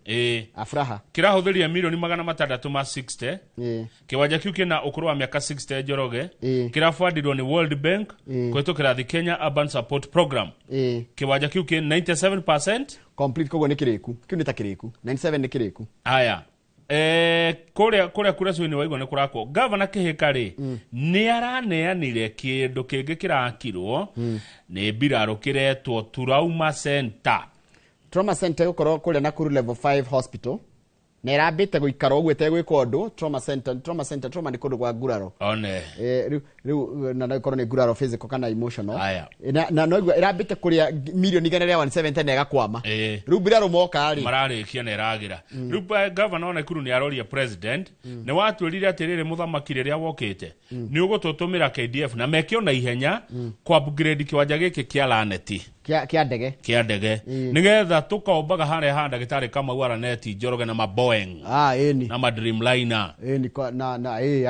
Speaker 2: Afraha.
Speaker 1: Kĩrahũthĩria milioni 660. Kĩwanja kĩu kĩna ũkũrũ wa mĩaka 60 Njoroge. Kĩrabandirwo nĩ World Bank kũhĩtũkĩra the Kenya Urban Support Program. Kĩwanja kĩu kĩ 97%
Speaker 2: complete, koguo nĩ kĩrĩku. Kĩu nĩ ta kĩrĩku. 97 nĩ kĩrĩku.
Speaker 1: Haya. Kũrĩa Kuresoi nĩ waigua nĩ kũrakwo. Gavana Kihika rĩ nĩ araneanire kĩndũ kĩngĩ kĩrakirwo nĩ mbirarũ kĩretwo Trauma Center.
Speaker 2: Trauma Center gũkorwo kũrĩa Nakuru Level 5 Hospital na ĩrambĩte gũikara ũguo ĩtegwĩkwo ũndũ. Trauma Center, Trauma Center, trauma nĩ kũndũ kwa nguraro.
Speaker 1: One.
Speaker 2: Rĩu na no ĩkorwo nĩ nguraro physical kana emotional.
Speaker 1: Aya.
Speaker 2: Na no ĩrambĩte kũrĩa milioni 170 na ĩgakwama. Rĩu mbirarũ moka rĩ
Speaker 1: mararĩkia na ĩragĩra. Rĩu gavana wa Nakuru nĩ aroria president nĩ watwĩrire atĩrĩrĩ mũthamaki rĩrĩa wokĩte nĩ ũgũtũtũmĩra KDF na mekio na ihenya kwa upgrade kĩwanja gĩkĩ kĩa Laneti
Speaker 2: kĩa ndege
Speaker 1: kĩa ndege nĩgetha tũkombaga harĩa ha ndagĩtarĩ Kamau Araneti Njoroge na ma Boeing na ma Dreamliner
Speaker 2: ĩni na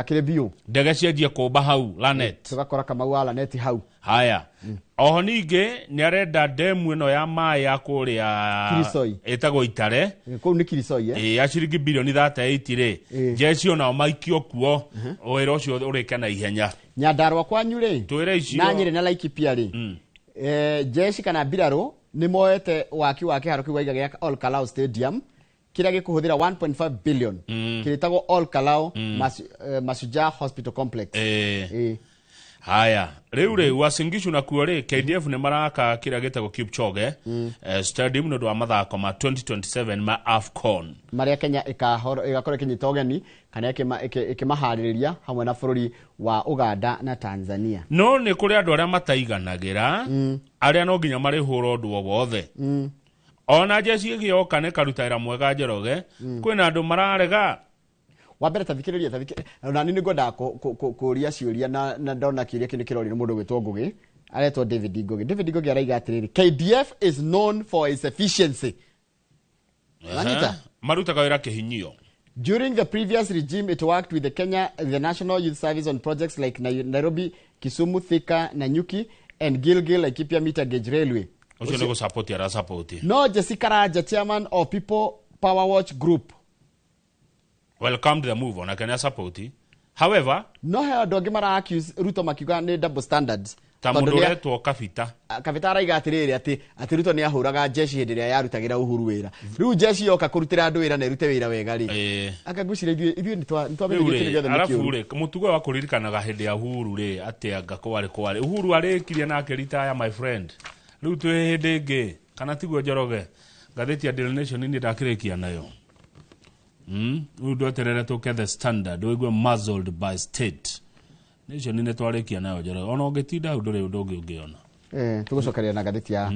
Speaker 2: akĩrĩ biũ
Speaker 1: ndege cianjie kũmba hau Lanet
Speaker 2: tũgakora Kamau Araneti hau.
Speaker 1: Haya. Oho ningĩ nĩ arenda demu ĩno ya maĩ ya kũrĩa
Speaker 2: Kirisoi
Speaker 1: ĩtagwo Itare
Speaker 2: kũu nĩ Kirisoi
Speaker 1: ya ciringi bilioni 38 rĩ jeshi onao maikio kuo wĩra ũcio ũrĩke na ihenya.
Speaker 2: Nyandarua kwanyu rĩ
Speaker 1: twĩre icio
Speaker 2: na Nyĩrĩ na Laikipia rĩ jeshi kana mbirarũ nĩ moete waki wa kĩharo kĩu waiga gĩa Ol Kalou Stadium kĩrĩa gĩkũhũthĩra 1.5 billion kĩrĩtagwo Ol Kalou Mashujaa Hospital Complex.
Speaker 1: Haya rĩu rĩ Uasin Gishu nakuo rĩ KDF nĩ maraka kĩrĩa gĩtagwo Kipchoge stadium nĩ ũndũ wa mathako ma 2027 ma AFCON
Speaker 2: marĩa Kenya ĩgakorwo ĩkĩnyita ũgeni kana ĩkĩmaharĩrĩria hamwe na bũrũri wa Uganda na Tanzania.
Speaker 1: No nĩ kũrĩ andũ arĩa mataiganagĩra arĩa no nginya marĩhũra ũndũ o wothe. Ona jeshi ĩgĩoka nĩ karuta wĩra mwega Njoroge kwĩna andũ mararega.
Speaker 2: Wa mbere tathikĩrĩria na nĩ ngwendaga kũria ciũria na ndona kĩũria kĩu nĩ kĩrorio nĩ mũndũ gwĩtwo Ngugi aretwo David Ngugi. David Ngugi araiga atĩrĩrĩ KDF is known for its efficiency. Wanyita?
Speaker 1: Marutaga wĩra kĩhinyio.
Speaker 2: During the previous regime it worked with the National Youth Service on projects like Nairobi, Kisumu, Thika, Nanyuki and Gilgil Laikipia meter gauge railway.
Speaker 1: Ũcio nĩ gũsupport arasupport.
Speaker 2: No Jessica Raja, chairman of People Power Watch Group,
Speaker 1: welcomed the move on Kenya support. However,
Speaker 2: no he andũ angĩ mara accuse Ruto makiuga nĩ double standards.
Speaker 1: Ta mũndũ ũretwo Kabita.
Speaker 2: Kabita araiga atĩrĩrĩ atĩ Ruto nĩ ahũraga jeshi hĩndĩ ĩrĩa yarutagĩra Uhuru wĩra. Rĩu jeshi yoka kũrutĩra andũ wĩra na ĩrute wĩra wega rĩ. Akangwĩciria ithuĩ nĩ twamenyire kĩndũ gĩothe nĩ
Speaker 1: Arabu
Speaker 2: kĩũru.
Speaker 1: rĩ mũtugo wa kũririkanaga hĩndĩ ya Uhuru rĩ atĩ anga kwarĩ Uhuru arĩkirie na akĩritaya my friend. Rĩu twĩ hĩndĩ ĩngĩ kana tiguo Njoroge ngathĩti ya Daily Nation nĩ ndakĩrĩkia nayo. Rĩu ndweterere tũke The Standard ũigue muzzled by state. Nation nĩ twarĩkia nayo Njoroge ona ũngĩtinda hau ndũrĩ ũndũ ũngĩ ũngĩona.
Speaker 2: Tũgũcokeria na ngathĩti ya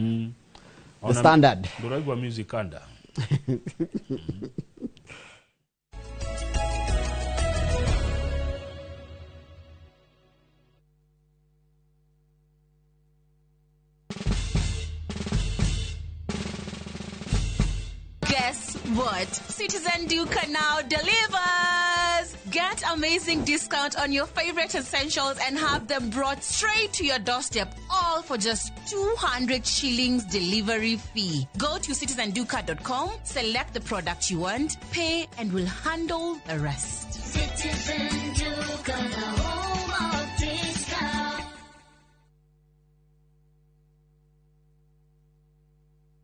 Speaker 2: The Standard.
Speaker 1: Ndũraigua music under.
Speaker 3: Guess what? Citizen Duka now delivers! Get amazing discount on your favorite essentials and have them brought straight to your doorstep, all for just 200 shillings delivery fee. Go to citizenduka.com, select the product you want, pay, and we'll handle the rest.
Speaker 4: Citizen Duka, the home of discount.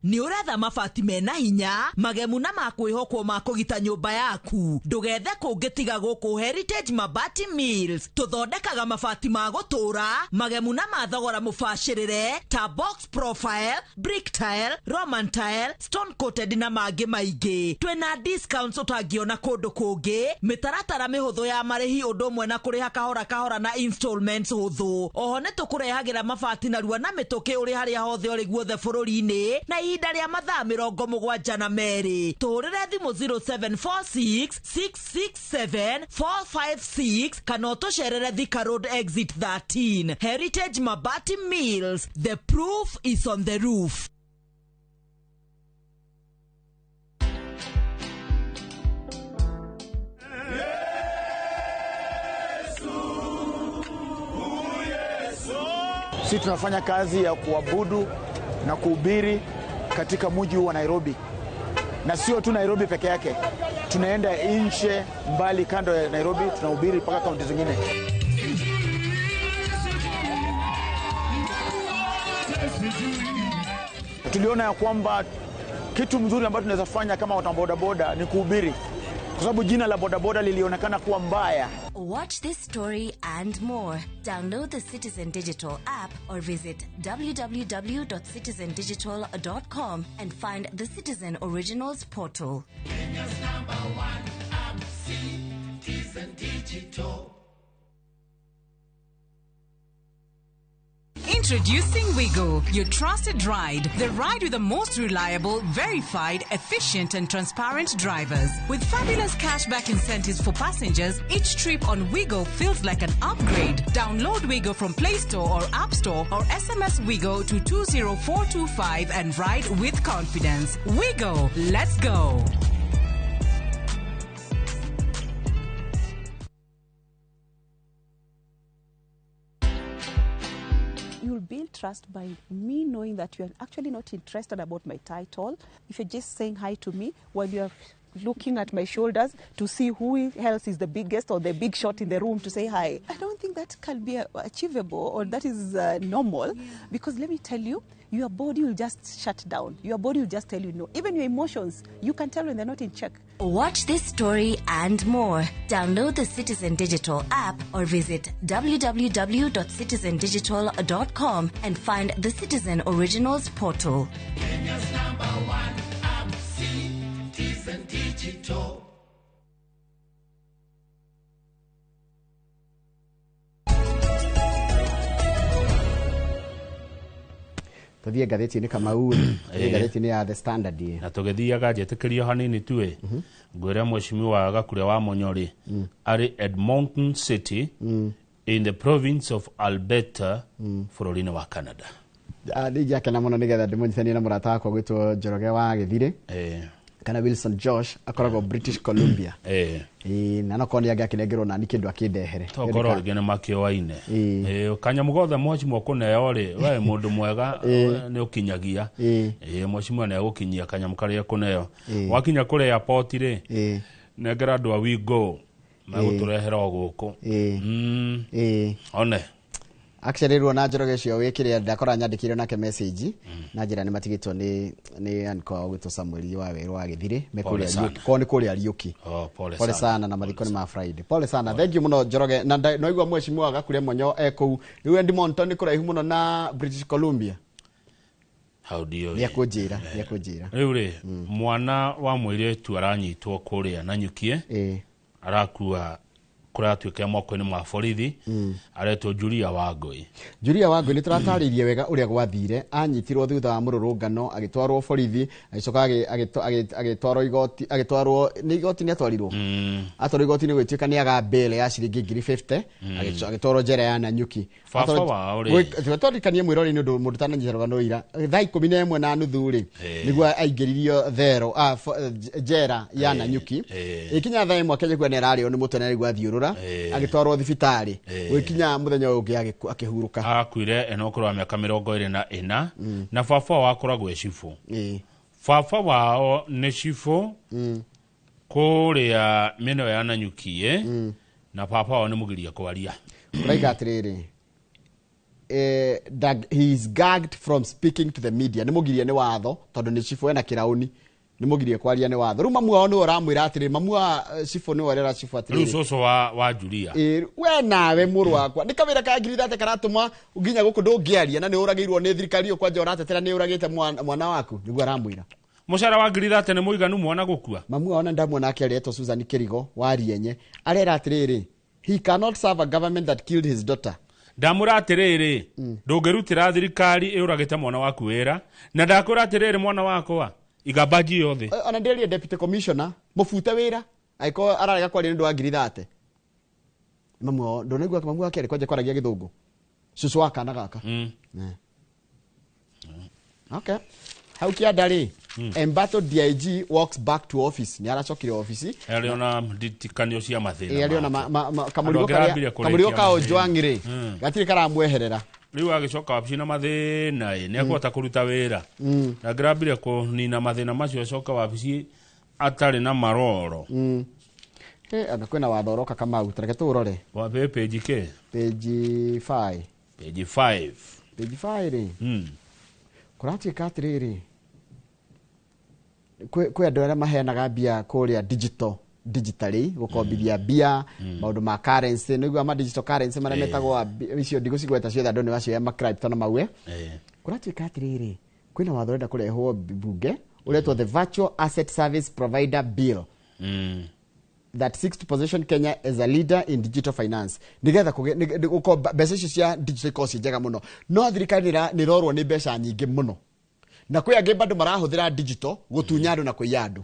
Speaker 5: Nĩ ũretha mabati mena hinya magemu na makwĩhokwo ma kũgita nyũmba yaku. Ndũgethe kũngĩ tiga gũkũ Heritage Mabati Mills. Tũthondekaga mabati ma gũtũũra magemu na ma thogora mũbacĩrĩre ta box profile, brick tile, roman tile, stone coated na mangĩ maingĩ. Twĩna discounts ũtangĩona kũndũ kũngĩ, mĩtaratara mĩhũthũ ya marĩhi ũndũ ũmwe na kũrĩha kahora kahora na installments hũthũ. Oho nĩ tũkũrehagĩra mabati narua na mĩtũkĩ ũrĩ harĩa hothe ũrĩ guothe bũrũri-inĩ na ihinda rĩa mathaa 72. Tũhũrĩre thimũ 0746 667 456 kana ũtũcerere Thika Road exit 13. Heritage Mabati Mills, the proof is on the roof.
Speaker 6: Sisi tunafanya kazi ya kuabudu na kuhubiri katika mji wa Nairobi. Na sio tu Nairobi peke yake. Tunaenda nje mbali kando ya Nairobi, tunahubiri mpaka kaunti zingine. Tuliona ya kwamba kitu mzuri ambacho tunaweza fanya kama watu wa bodaboda ni kuhubiri, kwa sababu jina la bodaboda lilionekana kuwa mbaya.
Speaker 4: Watch this story and more. Download the Citizen Digital app or visit www.citizendigital.com and find the Citizen Originals portal.
Speaker 7: Kenya's number one app, Citizen Digital.
Speaker 3: Introducing Wigo, your trusted ride. The ride with the most reliable, verified, efficient and transparent drivers. With fabulous cashback incentives for passengers, each trip on Wigo feels like an upgrade. Download Wigo from Play Store or App Store or SMS Wigo to 20425 and ride with confidence. Wigo, let's go.
Speaker 8: You'll build trust by me knowing that you're actually not interested about my title. If you're just saying hi to me while you're looking at my shoulders to see who else is the biggest or the big shot in the room to say hi. I don't think that can be achievable or that is normal. Yeah. Because let me tell you, your body will just shut down. Your body will just tell you no. Even your emotions, you can tell when they're not in check.
Speaker 4: Watch this story and more. Download the Citizen Digital app or visit www.citizendigital.com and find the Citizen Originals portal.
Speaker 7: Kenya's number one app, Citizen Digital.
Speaker 2: Tuthie ngathĩti-inĩ Kamau, ngathĩti-inĩ ya The Standard.
Speaker 1: Na tũgĩthiaga njetĩkĩrio hanini tu ĩ ngwĩre mheshimiwa Gakure wa Munyori arĩ Edmonton City in the province of Alberta bũrũri-inĩ wa Canada.
Speaker 2: Nĩingĩakena mũno nĩgetha ndĩmũnyitithanie na mũrata wakwa gwĩtwo Njoroge wa Gĩthirĩ kana Wilson Josh, akoragwo British Columbia. Na no korwo nĩ angĩakĩnengerwo nani kĩndũ akĩndehere.
Speaker 1: Tokorwo rĩngĩ nĩ makĩoaine. Kanyamũ gothe mheshimiwa ũkũneo rĩ, we mũndũ mwega nĩ ũkinyagia. Mheshimiwa nĩ egũkinyia kanyamũ karĩa ũkũneo. Wakinya kũrĩa airport rĩ, nengera andũ a Wigo megũtũrehera o gũkũ. One.
Speaker 2: Actually ruo na Njoroge ũcio wĩkĩrĩa ndakora nyandĩkĩire nake message na njĩra nĩ matigĩtwo nĩ anko wao gwĩtwo Samuel wa Werũ wa Gĩthirĩ mekũrĩa ko nĩ kũrĩa Riũki. Pole sana na mathiko nĩ ma Friday. Pole sana. Thank you mũno Njoroge na noigua mheshimiwa Gakure Monyo ekũu. Rĩu Edmonton nĩ kũraihu mũno na British Columbia.
Speaker 1: How do you?
Speaker 2: Nĩekũnjĩra.
Speaker 1: Rĩu rĩ mwana wa mũirĩtu aranyitwo kũrĩa Nanyukie arakua kũratuĩka moko-inĩ ma borithi aretwo Julia Wangui.
Speaker 2: Julia Wangui nĩ tũratarĩirie wega ũrĩa gwathire. Anyitirwo thutha wa mũrũrũngano agĩtwarwo borithi agĩcoka agĩtwarwo igoti, agĩtwarwo nĩ igoti nĩ atwarirwo atwarwo igoti nĩ gwĩtuĩka nĩ aga bail ya ciringi 50,000 agĩtwarwo njera ya Nanyuki.
Speaker 1: Baba wao rĩ
Speaker 2: tũrikanie mwĩrori nĩ ũndũ mũndũ tananyita rũgano ira thaa 11:30 rĩ nĩguo aingĩririo thero njera ya Nanyuki. Ĩkinya thaa 1 Kenya nĩ ararĩo nĩ mũtwe na nĩguo athiũrũra agĩtwarwo thibitarĩ gwĩkinya mũthenya ũyũ ũngĩ akĩhurũka.
Speaker 1: Akuire ena ũkũrũ wa mĩaka 24 na baba wao akoragwo e cibũ. Baba wao nĩ cibũ Kũrĩa mĩena ĩyo ya Nanyuki na papa wao nĩ mũgiria kwaria.
Speaker 2: Ũraiga atĩrĩrĩ, he is gagged from speaking to the media. Nĩ mũgirie nĩ watho, tondũ nĩ cibũ ena kĩraũni, nĩ mũgirie kwaria nĩ watho. Rĩu mamu wao nĩwe ũramwĩra atĩrĩrĩ, mamu wa cibũ nĩwe ũrera cibũ
Speaker 1: Rĩu
Speaker 2: atĩrĩrĩ,
Speaker 1: cũcũ wa Julia.
Speaker 2: Ĩ, we nawe mũrũ wakwa, nĩ kawĩra ka ngiri thate karatũma nginya gũkũ ndũngĩaria, na nĩ ũragĩirwo nĩ thirikari ĩyo kwanja ũratetera nĩ ũragĩte mwana waku, nĩguo aramwĩra.
Speaker 1: Mũcara wa ngiri thate nĩ mũiganu mwana gũkua?
Speaker 2: Mamu wao na ndamuona akĩaria, Susan Kĩrigo wa Rienye, arera atĩrĩrĩ, he cannot serve a government that killed his daughter.
Speaker 1: Ndamwĩra atĩrĩrĩ, ndũngĩrutĩra thirikari ĩũragĩte mwana waku wĩra, na ndakwĩra atĩrĩrĩ, mwana wakwa, iga mbanji yothe.
Speaker 2: Ona ndĩrĩrie deputy commissioner mũbute wĩra angĩkorwo ararega kwaria nĩ ũndũ wa ngiri thate. Mamu wao ndũnaigua mamu wake arĩ kwanja kwaragia gĩthũngũ, cũcũ wa kana gaka. Okay, hau kĩanda rĩ, embattled DIG walks back to office, nĩ aracokire ofici.
Speaker 1: Arĩ ona nditikanio cia mathĩna
Speaker 2: Ĩ, arĩ ona
Speaker 1: make.
Speaker 2: kamũrigo
Speaker 1: Andũ angĩ
Speaker 2: karĩa
Speaker 1: arambire kũrĩkia
Speaker 2: kamũrigo ka
Speaker 1: mathĩna.
Speaker 2: Ojwang rĩ, gatirĩ karamweherera.
Speaker 1: Rĩu agĩcoka wabici na mathĩna ĩ, nĩ ekũhota kũruta wĩra? Na ngĩrambire kũnina mathĩna macio, acoka wabici atarĩ na maroro.
Speaker 2: Anga kwĩna watho ũroka, Kamau, tareke tũũrore.
Speaker 1: Wa page kĩ?
Speaker 2: Page 5.
Speaker 1: Page 5.
Speaker 2: Page 5 rĩ, kũratuĩka atĩrĩrĩ, kwĩ andũ arĩa maheanaga mbia kũrĩa digitally, gũkombithia mbia, maũndũ ma currency, nĩguo ma digital currency marĩa metagwo icio ndigũcigweta ciothe, andũ nĩ macio ma crypto na mau. Kũratuĩka atĩrĩrĩ, kwĩna watho ũrenda kũrehwo mbunge ũretwo the Virtual Asset Service Provider Bill that seeks to position Kenya as a leader in digital finance, nigetha gũkorwo mbeca icio cia digital ikorwo ciĩ njega mũno. No thirikari nĩ ĩrorwo nĩ mbeca nyingĩ mũno, na kwĩ angĩ bado marahũthĩra digital gũtunya andũ na kũiya andũ.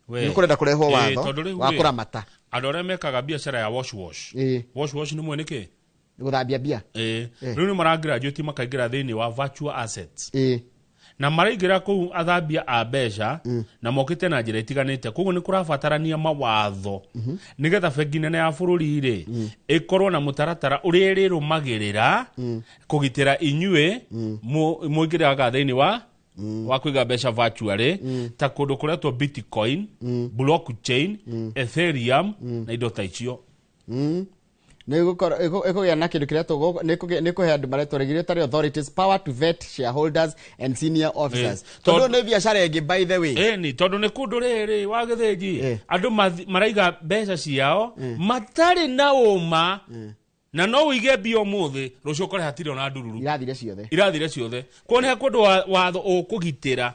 Speaker 1: We.
Speaker 2: Nĩ kũrenda kũrehwo watho
Speaker 1: Tondũ rĩu
Speaker 2: wa
Speaker 1: rĩ,
Speaker 2: kũramata.
Speaker 1: Andũ arĩa mekaga biacara ya wash wash. Wash wash nĩ mwe nĩkĩ?
Speaker 2: Gũthambia mbia.
Speaker 1: Rĩu nĩ maragraduate makaingĩra thĩinĩ wa virtual assets, na maraingĩra kũu athambia a mbeca na mokĩte na njĩra itiganĩte. Koguo nĩ kũrabatarania mawatho nĩgetha bengi nene ya bũrũri rĩ ĩkorwo na mũtaratara ũrĩa ĩrĩrũmagĩrĩra kũgitĩra inyuĩ mũingĩraga thĩinĩ wa kũiga mbeca virtually, ta kũndũ kũretwo bitcoin, blockchain, ethereum na indo ta icio.
Speaker 2: Nĩ ĩkũgĩa na kĩndũ kĩretwo nĩ kũhe andũ maretwo regulatory authorities power to vet shareholders and senior officers, tondũ nĩ biacara ĩngĩ, by the way.
Speaker 1: Ĩni, tondũ nĩ kũndũ rĩrĩ wa gĩthĩnji andũ maraiga mbeca ciao matarĩ na ũma, na no ũige mbia ũmũthĩ, rũciũ ũkore hatirĩ ona ndururu.
Speaker 2: Irathire ciothe.
Speaker 1: Irathire ciothe. Kuo nĩ kũndũ watho ũkũgitĩra,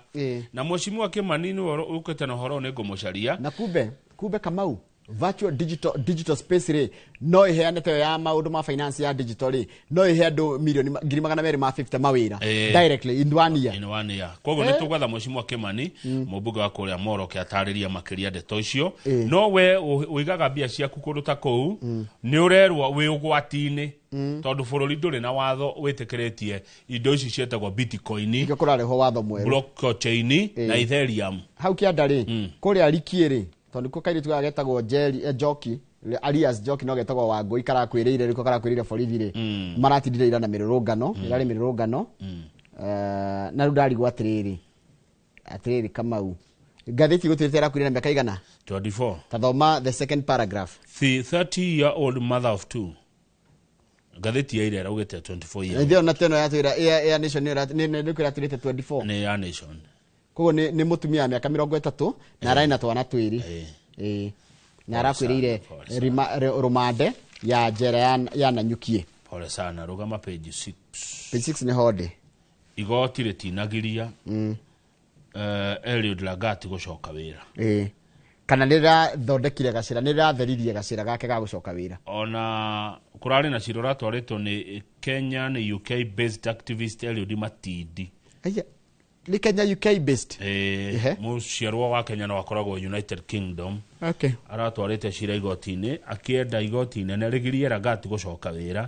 Speaker 1: na mheshimiwa Kĩmani nĩwe ũkĩte na ũhoro ũyũ, nĩ ngũmũcaria.
Speaker 2: Na kumbe Kamau, virtual digital space rĩ, no ĩheane ta ĩyo ya maũndũ ma finance ya digital rĩ, no ĩhe andũ milioni 250,000 mawĩra directly in one year.
Speaker 1: In one year. Koguo nĩ tũgwetha mheshimiwa Kĩmani, mũmbunge wa kũrĩa Moroke, atarĩria makĩria ndeto icio. No we ũigaga mbia ciaku kũndũ ta kũu, nĩ ũrerwo wĩ ũgwati-inĩ, tondũ bũrũri ndũrĩ na watho wĩtĩkĩrĩtie indo ici ciĩtagwo bitcoin,
Speaker 2: Nĩkĩo kũrarehwo watho mwerũ,
Speaker 1: blockchain na ethereum.
Speaker 2: Hau kĩanda rĩ, kũrĩa Rikie rĩ, tondũ nĩkuo kairĩtu gaka getagwo Jerry, Njoki alias Njoki, no getagwo Wangũi, karakwĩrĩire rĩko karakwĩrĩire borithi rĩ, maratindire ira na mĩrũrũngano, ĩrarĩ mĩrũrũngano. Na rĩu ndarigwo atĩrĩrĩ, Kamau, ngathĩti gũtuĩte ĩrakuire na mĩaka igana?
Speaker 1: 24.
Speaker 2: Tathoma the second paragraph.
Speaker 1: The 30 year old mother of two, ngathĩti ya ira ĩraugĩte 24 years.
Speaker 2: Ithio na teno yatwĩra ya Nation nĩ kwĩra atwĩrĩte 24.
Speaker 1: Nĩ ya Nation.
Speaker 2: Koguo nĩ mũtumia wa mĩaka 30 na ararĩ na twana twĩrĩ. Ĩĩ. Na arakwĩrĩire
Speaker 1: Pole sana.
Speaker 2: Rũmande ya njera ya Nanyukie.
Speaker 1: Pole sana. Rũgama page 6.
Speaker 2: Page 6 nĩ honde.
Speaker 1: Igoti rĩtinagiria Eliud Lagat gũcoka wĩra.
Speaker 2: Ĩĩ, kana nĩ rĩrathondekire gacĩra, nĩ rĩratheririe gacĩra gake ga gũcoka wĩra.
Speaker 1: Ona kũrarĩ na cira ũratwarĩtwo nĩ Kenyan UK based activist Eliud Matindi.
Speaker 2: Aya, nĩ Kenya UK based?
Speaker 1: Mũciarwo wa Kenya no akoragwo United Kingdom. Aratwarĩte cira igoti-inĩ akĩenda igoti inene rĩgirie Lagat gũcoka wĩra,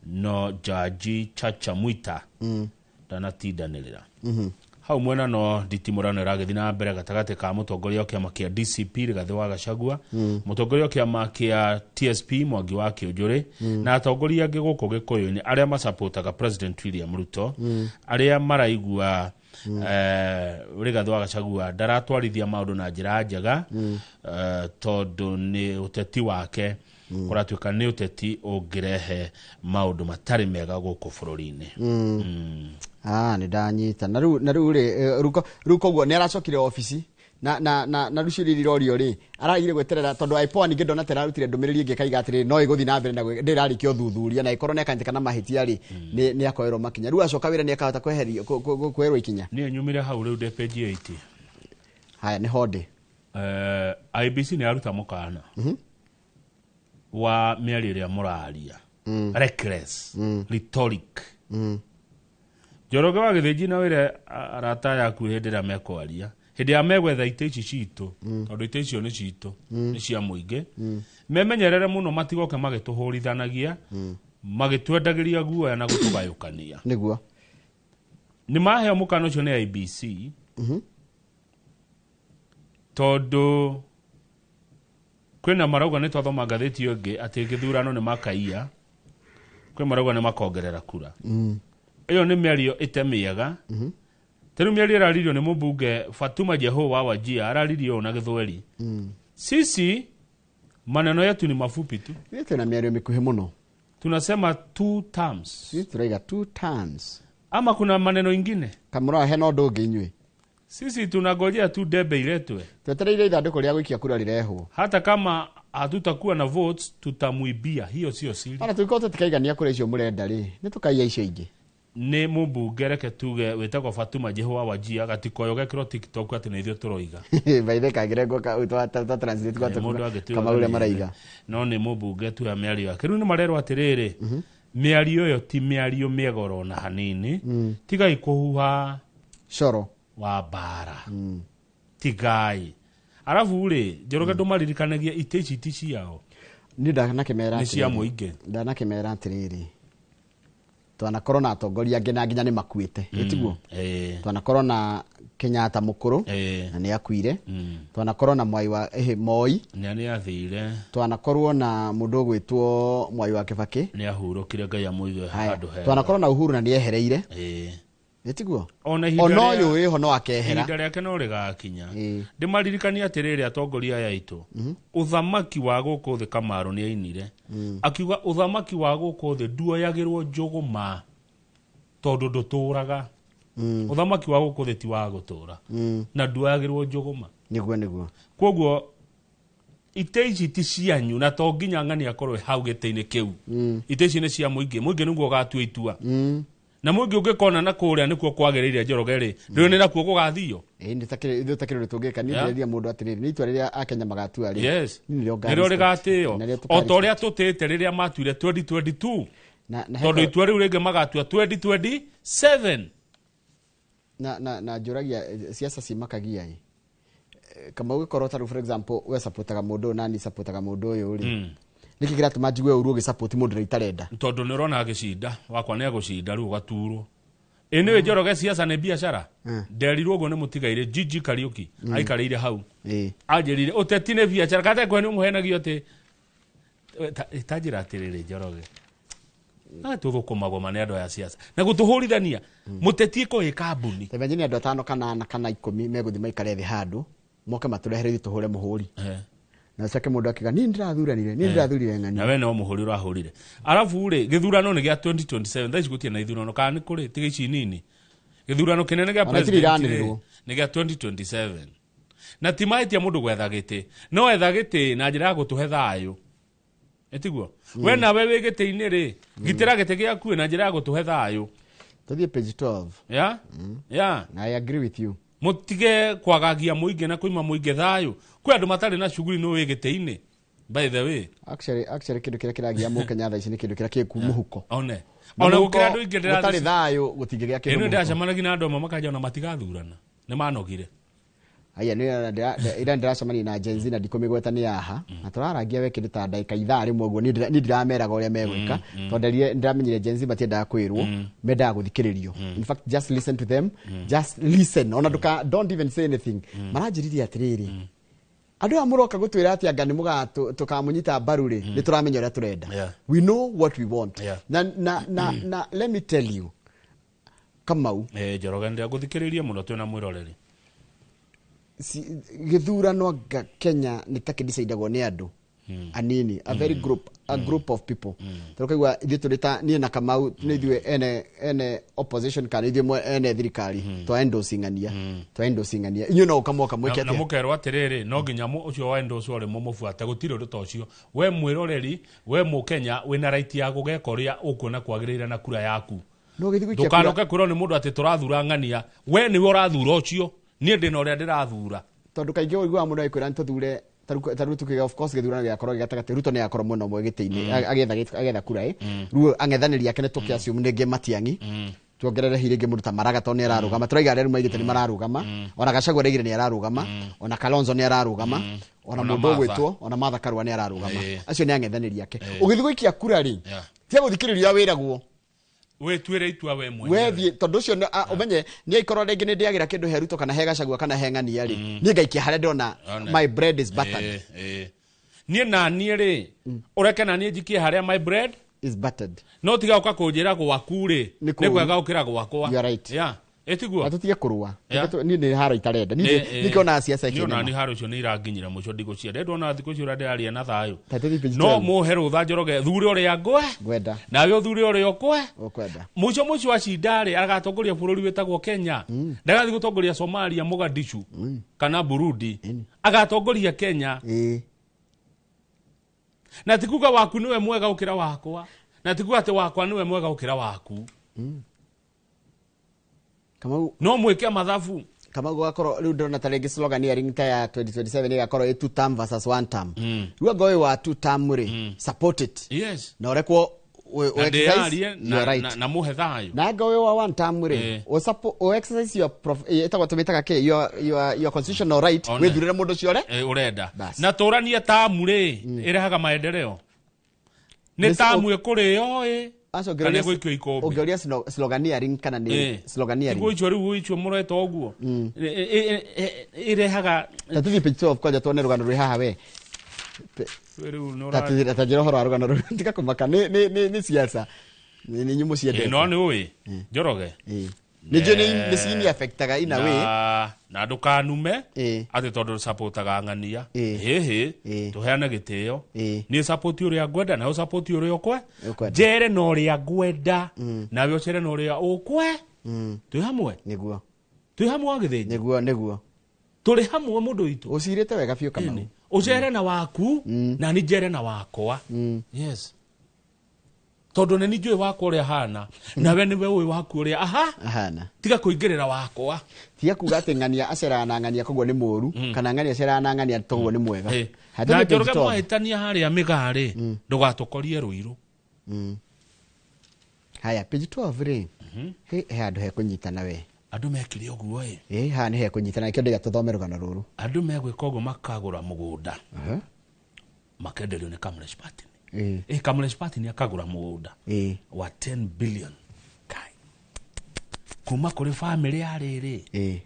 Speaker 1: no jaji Chacha Mwita ndanatindanĩrĩra. Hau mwena no nditimũrano ĩragĩthiĩ na mbere gatagatĩ ka mũtongoria wa kĩama kĩa DCP Rigathĩ wa Gachagua, mũtongoria wa kĩama kĩa TSP Mwangi wa Kĩũnjũrĩ, na atongoria angĩ gũkũ Gĩkũyũ-inĩ arĩa macapotaga President William Ruto, arĩa maraigua Rigathi wa Gachagua ndaratwarithia maũndũ na njĩra njega, tondũ nĩ ũteti wake kũratuĩka nĩ ũteti ũngĩrehe maũndũ matarĩ mega gũkũ bũrũri-inĩ.
Speaker 2: Nĩ ndanyita. Na rĩu rĩ, rĩu koguo nĩ aracokire obici na na na na rũciũ rĩrĩ rorio rĩ aragire gweterera tondũ IPOA ningĩ ndona ararutire ndũmĩrĩri ĩngĩ kaiga atĩrĩrĩ no ĩgũthiĩ na mbere na ndĩrarĩkia ũthuthuria na ĩkorwo nĩakanyitĩka na mahĩtia rĩ nĩ akoerwo makinya. Rĩu acoka wĩra nĩakahota kweherio kwerwo ikinya.
Speaker 1: Niĩ nyumire hau rĩu ndĩ page 8.
Speaker 2: Haya nĩ ho ndĩ.
Speaker 1: IBC nĩ yaruta mũkana wa mĩario ĩrĩa mũraria, reckless rhetoric. Njoroge wa Gĩthĩnji na wĩre arata yaku hĩndĩ ĩrĩa mekwaria, hĩndĩ ya megwetha itĩ ici citũ, tondũ itĩ icio nĩ citũ, nĩ cia mũingĩ, memenyerere mũno matigoke magĩtũhũrithanagia, magĩtwendagĩria guoya na gũtũgayũkania.
Speaker 2: Nĩguo
Speaker 1: nĩ maheo mũkana ũcio nĩ IBC, tondũ kwĩna marauga nĩ twathoma ngathĩti ĩyo ĩngĩ atĩ gĩthurano nĩ makaiya, kwĩ marauga nĩ makongerera kura. Ĩyo nĩ mĩario ĩtemĩega. Tenu mĩario ĩraririo nĩ mũmbunge Fatuma Jeho wa Wajir, araririo na Gĩthweri. Sisi maneno yetu ni mafupi tu.
Speaker 2: Ithuĩ twĩna mĩario mĩkuhĩ mũno.
Speaker 1: Tunasema 2 terms.
Speaker 2: Sisi turaiga 2 terms.
Speaker 1: Ama kuna maneno ingine?
Speaker 2: Kamũra hena ũndũ ũngĩ inyuĩ.
Speaker 1: Sisi tunagojea tu debe iletwe.
Speaker 2: Twetereire ithandũkũ rĩa gũikia kura rĩrehwo.
Speaker 1: Hata kama hatutakuwa na votes tutamuibia, hiyo sio siri.
Speaker 2: Ona tũngĩkorwo tũtikaigania kura icio mũrenda rĩ, nĩ tũkaiya icio ingĩ.
Speaker 1: Nĩ mũmbunge reke tuge wĩtagwo Fatuma Jeho wa Wajir gatikoyo gekĩrwo TikTok atĩ nĩ ithuĩ tũroiga.
Speaker 2: Baithe kangĩrengwo twa translate gwa Kamau ũrĩa maraiga.
Speaker 1: No nĩ mũmbunge tu ya mĩario yake. Rĩu nĩ marerwo atĩrĩrĩ, mĩario ĩyo ti mĩario mĩega oro na hanini. Tigai kũhuha
Speaker 2: coro
Speaker 1: wa mbara. Tigai. Arabu rĩ, Njoroge ndũmaririkanagia itĩ ici ti ciao.
Speaker 2: Niĩ ndanakĩmera
Speaker 1: Nĩ cia mũingĩ.
Speaker 2: Ndanakĩmera atĩrĩrĩ, twanakorwo na atongoria angĩ na nginya nĩ makuĩte, ĩtiguo? Twanakorwo na Kenyatta mũkũrũ na nĩ akuire. Twanakorwo na Mwai wa Moi
Speaker 1: nĩ athire.
Speaker 2: Twanakorwo na mũndũ ũgwĩtwo Mwai wa Kibaki
Speaker 1: nĩ ahurũkire, Ngai amũige handũ hega.
Speaker 2: Twanakorwo na Uhuru na nĩ ehereire. Ĩtiguo?
Speaker 1: Ona
Speaker 2: ũyũ wĩho no akehera.
Speaker 1: Ihinda rĩake no rĩgakinya. Ndĩmaririkanie atĩrĩrĩ atongoria aya aitũ, ũthamaki wa gũkũ thĩ Kamaru nĩ ainire akiuga ũthamaki wa gũkũ thĩ nduoyagĩrwo njũgũma tondũ ndũtũraga. Ũthamaki wa gũkũ thĩ ti wa gũtũra na nduoyagĩrwo njũgũma.
Speaker 2: Nĩguo nĩguo.
Speaker 1: Koguo itĩ ici ti cianyu na to nginya ng'ani akorwo hau gĩtĩ-inĩ kĩu. Itĩ ici nĩ cia mũingĩ, mũingĩ nĩguo ũgatua itua. Na mũingĩ ũngĩkona na kũrĩa nĩkuo kwagĩrĩire Njoroge rĩ, rĩu nĩ nakuo gũgathio.
Speaker 2: Nĩ ithuĩ takĩrĩ ũndũ tũngĩka. Niĩ ndĩreria mũndũ atĩrĩrĩ, nĩ itua rĩrĩa Akenya magatua rĩ,
Speaker 1: nĩrĩo rĩgatĩo o ta ũrĩa tũtĩĩte rĩrĩa matuire 2022, tondũ itua rĩu rĩngĩ magatua 2027.
Speaker 2: Na njũragia siasa cimakagia ĩ, Kamau gĩkorwo ta rĩu for example we supportaga mũndũ ũyũ na niĩ supportaga mũndũ ũyũ rĩ, nĩkĩ kĩratũma njigue ũru ũgĩsupport mũndũ ũrĩa itarenda?
Speaker 1: Tondũ nĩ ũrona agĩcinda, wakwa nĩ agũcinda rĩu ũgaturwo. Ĩ nĩwe Njoroge siasa nĩ biacara. Nderirwo ũguo nĩ mũtigairĩ Gigi Kariuki aikarĩire hau. Anjĩrire ũteti nĩ biacara, kate kwe nĩ ũmũhenagio atĩ ta njĩra atĩrĩrĩ Njoroge, na tũthũkũmagwo ma nĩ andũ aya siasa na gũtũhũrithania mũteti ĩkorwo ĩ kambuni.
Speaker 2: Ta imagine andũ 5 kana 4 kana 10 megũthiĩ maikare thĩ handũ moke matũrehere ithuĩ tũhũre mũhũri. Na coke mũndũ akiuga niĩ ndĩrathuranire, niĩ ndĩrathurire ng'ani.
Speaker 1: Na we no mũhũri ũrahũrire. Arabu rĩ, gĩthurano nĩ gĩa 2027, thaa ici gũtirĩ na ithurano, kana nĩ kũrĩ tiga ici nini. Gĩthurano kĩnene gĩa president nĩ gĩa 2027. Na ti mahĩtia mũndũ gwetha gĩtĩ, no etha gĩtĩ na njĩra ya gũtũhe thayũ. Ĩtiguo? We nawe wĩ gĩtĩ-inĩ rĩ, gitĩra gĩtĩ gĩaku na njĩra ya gũtũhe thayũ.
Speaker 2: Tũthiĩ page 12.
Speaker 1: Yeah? Yeah.
Speaker 2: I agree with you.
Speaker 1: Mũtige kwagagia mũingĩ na kũima mũingĩ thayũ. Kwĩ andũ matarĩ na shughuli no wĩ gĩtĩ-inĩ. By the way,
Speaker 2: actually kĩndũ kĩrĩa kĩragia mũkenya thaa ici nĩ kĩndũ kĩrĩa kĩ mũhuko.
Speaker 1: One. Ona gũkĩra andũ aingĩ ndĩrathiĩ
Speaker 2: gũtarĩ thayũ gũtingĩgĩa kĩndũ.
Speaker 1: Ĩno ndĩracemanagia na andũ amwe makanja ona matigathurana. Nĩ manogire.
Speaker 2: Aya nĩ ira ndĩracemania na Gen Z na ndikũmĩgweta nĩ yaha. Na tũrarangia we kĩndũ ta ndagĩka ithaa rĩmwe ũguo niĩ ndirameraga ũrĩa megwĩka tondũ ndĩramenyire Gen Z matiendaga kwĩrwo, mendaga gũthikĩrĩrio. In fact just listen to them, just listen. Ona ndũka don't even say anything. Maranjĩrire atĩrĩrĩ, andũ aya mũroka gũtwĩra atĩ anga nĩ tũkamũnyita mbaru rĩ, nĩ tũramenya ũrĩa tũrenda. We know what we want. Na let me tell you, Kamau
Speaker 1: Njoroge ndä gå thikä rä rie må no twä na mwä roreri.
Speaker 2: Gĩthurano anga Kenya nĩ ta kĩdicaidagwo nĩ andũ anini, a very group, a group of people. Tondũ kaigua ithuĩ tũrĩ ta niĩ na Kamau nĩ ithuĩ ene opposition kana ithuĩ ene thirikari, twa endorse-ng'ania, twa endorse-ng'ania, inyuĩ no ũkamoka mwĩke
Speaker 1: na
Speaker 2: atĩa?
Speaker 1: Mũkerwo atĩrĩrĩ, no nginya ũcio wa endorse ũrĩ mũmũbuate, gũtirĩ ũndũ ta ũcio. We mwĩroreri, we mũkenya, wĩna right ya gũgeka ũrĩa ũkuona kwagĩrĩire na kura yaku.
Speaker 2: No gĩthiĩ gũikia kura.
Speaker 1: Ndũkanoke kwĩrwo nĩ mũndũ atĩ tũrathura ng'ania. We nĩwe ũrathura ũcio, niĩ ndĩna ũrĩa ndĩrathura.
Speaker 2: Tondũ kaingĩ ũiguaga mũndũ agĩkwĩra nĩtũthure, ta rĩu tukiuga, of course gĩthurano gĩgakorwo gĩ gatagatĩ, Ruto nĩ agakorwo mwena ũmwe gĩtĩ-inĩ agĩetha kura ĩ, rĩu ang'ethanĩri ake nĩ tũkĩ assume rĩngĩ Matiang'i, tuongerere hihi rĩngĩ mũndũ ta Maraga tondũ nĩ ararũgama, tũraiga arĩa rĩu maigĩte nĩ mararũgama, ona Gachagua araigire nĩ ararũgama, ona Kalonzo nĩ ararũgama, ona
Speaker 1: Ona
Speaker 2: mũndũ
Speaker 1: Martha.
Speaker 2: ũgwĩtwo ona Martha Karua nĩ ararũgama. Acio nĩ ang'ethanĩri ake. Ũgĩthiĩ gũikia kura rĩ, tiga gũthikĩrĩria wĩragwo.
Speaker 1: Wĩtuĩre itua we mwenyewe.
Speaker 2: Wethiĩ tondũ ũcio ũmenye niĩ ikorwo rĩngĩ nĩ ndĩagĩra kĩndũ he Ruto kana he Gachagua kana he ng'ania rĩ, niĩ ngaikia harĩa ndĩrona
Speaker 1: One.
Speaker 2: my bread is buttered.
Speaker 1: Niĩ naniĩ rĩ, ũreke naniĩ njikie harĩa my bread
Speaker 2: is buttered.
Speaker 1: No tiga ũka kũnjĩra gwaku rĩ
Speaker 2: Nĩ
Speaker 1: nĩ
Speaker 2: kũũru.
Speaker 1: kwega gũkĩra gwakwa.
Speaker 2: You are right.
Speaker 1: Yeah. Ĩtiguo.
Speaker 2: Na tũtige kũrũa.
Speaker 1: Yeah.
Speaker 2: Niĩ nĩ haro itarenda. Niĩ nĩkĩona ciaca
Speaker 1: Niĩ ona
Speaker 2: ikĩnema.
Speaker 1: niĩ haro icio nĩ iranginyĩra mũico, ndigũcienda. Ndona thikũ icio ũrĩa ndĩraria na thayũ.
Speaker 2: Ta tũthiĩ page
Speaker 1: No
Speaker 2: 12.
Speaker 1: mũhe rũtha Njoroge, thure ũrĩa ngwe
Speaker 2: Ngwenda.
Speaker 1: nawe ũthure ũrĩa ũkwe.
Speaker 2: Ũkwenda.
Speaker 1: Mũico mũico acinda rĩ, agatongoria bũrũri wĩtagwo Kenya. Ndagathiĩ gũtongoria Somalia, Mogadishu kana Burundi, agatongoria Kenya. Na ti kuga waku nĩwe mwega gũkĩra wakwa, na ti kuga atĩ wakwa nĩwe mwega gũkĩra waku.
Speaker 2: Kamau,
Speaker 1: no mwĩke mathabu.
Speaker 2: Kamau, gũgakorwo rĩu ndĩrona ta rĩngĩ sloganeering ta ya 2027 ĩgakorwo ĩ two term versus one term. Rĩu anga ũyũ wa two term rĩ, support it. Na ũrekwo
Speaker 1: Na
Speaker 2: exercise
Speaker 1: ndĩyarie
Speaker 2: your right.
Speaker 1: na mũhe thayũ.
Speaker 2: Na anga ũyũ wa one term rĩ, ũ exercise your ĩtagwo tũmĩtaga kĩ, your constitutional right.
Speaker 1: One.
Speaker 2: Wĩthurĩre mũndũ ũcio ũrĩa
Speaker 1: Ũrenda.
Speaker 2: Bas.
Speaker 1: Na tũranie tamu rĩ, ĩrehaga maendeleo nĩ tamu ĩkũrĩo ĩ
Speaker 2: Aca
Speaker 1: kana
Speaker 2: ũngĩũria
Speaker 1: ĩgũikio ikũmbĩ.
Speaker 2: Ũngĩũria sloganeering kana nĩ sloganeering.
Speaker 1: Iguo icio rĩu icio mũreta ũguo ĩrehaga.
Speaker 2: Ta tũthiĩ page 12 kwanja tuone rũgano rwĩ haha we.
Speaker 1: Rĩu nĩ
Speaker 2: Ta ta njĩra ũhoro wa rũgano rũu, tiga kũmaka, nĩ siasa nĩ inyuĩ mũciendete.
Speaker 1: No nĩ ũĩ Njoroge.
Speaker 2: Nĩ njũĩ nĩ cini affectaga in a way.
Speaker 1: Na ndũkanume atĩ tondũ supportaga ng'ania hĩhĩ, tũheane gĩtĩo. Niĩ support ũrĩa ngwenda, nawe support ũrĩa ũkwe.
Speaker 2: Ũkwenda.
Speaker 1: Njere na ũrĩa ngwenda, nawe ũcere na ũrĩa ũkwe. Twĩ hamwe.
Speaker 2: Nĩguo.
Speaker 1: Twĩ hamwe wa Gĩthĩnji.
Speaker 2: Nĩguo.
Speaker 1: Tũrĩ hamwe mũndũ witũ.
Speaker 2: Ũcirĩte wega biũ, Kamau.
Speaker 1: Ũcere na waku na ni njere na wakwa. Yes, tondũ nĩ njũĩ wakwa ũrĩa hana, nawe nĩwe ũĩ waku ũrĩa aha.
Speaker 2: Ahana.
Speaker 1: Tiga kũingĩrĩra wakwa.
Speaker 2: Tiga kuga atĩ ng'ania aceraga na ng'ania koguo nĩ mũũru, kana ng'ania aceraga na ng'ania toguo nĩ mwega. Haya,
Speaker 1: Na
Speaker 2: tũthiĩ page
Speaker 1: Njoroge,
Speaker 2: 12.
Speaker 1: mwahĩtania harĩa mĩgarĩ, ndũgatũkorie rũirũ.
Speaker 2: Haya, page 12 rĩ, he handũ hekũnyitana we.
Speaker 1: Andũ mekire ũguo ĩ.
Speaker 2: Ĩ haha nĩ hekũnyitana, nĩkĩo ndĩga tũthome rũgano rũrũ.
Speaker 1: Andũ megwĩka ũguo, makagũra mũgũnda, makenderio nĩ Kamlesh Pattni. Ĩ Kamlesh Pattni akagũra mũgũnda wa 10 billion
Speaker 2: Kai.
Speaker 1: Kuma kũrĩ famĩlĩ ya rĩrĩ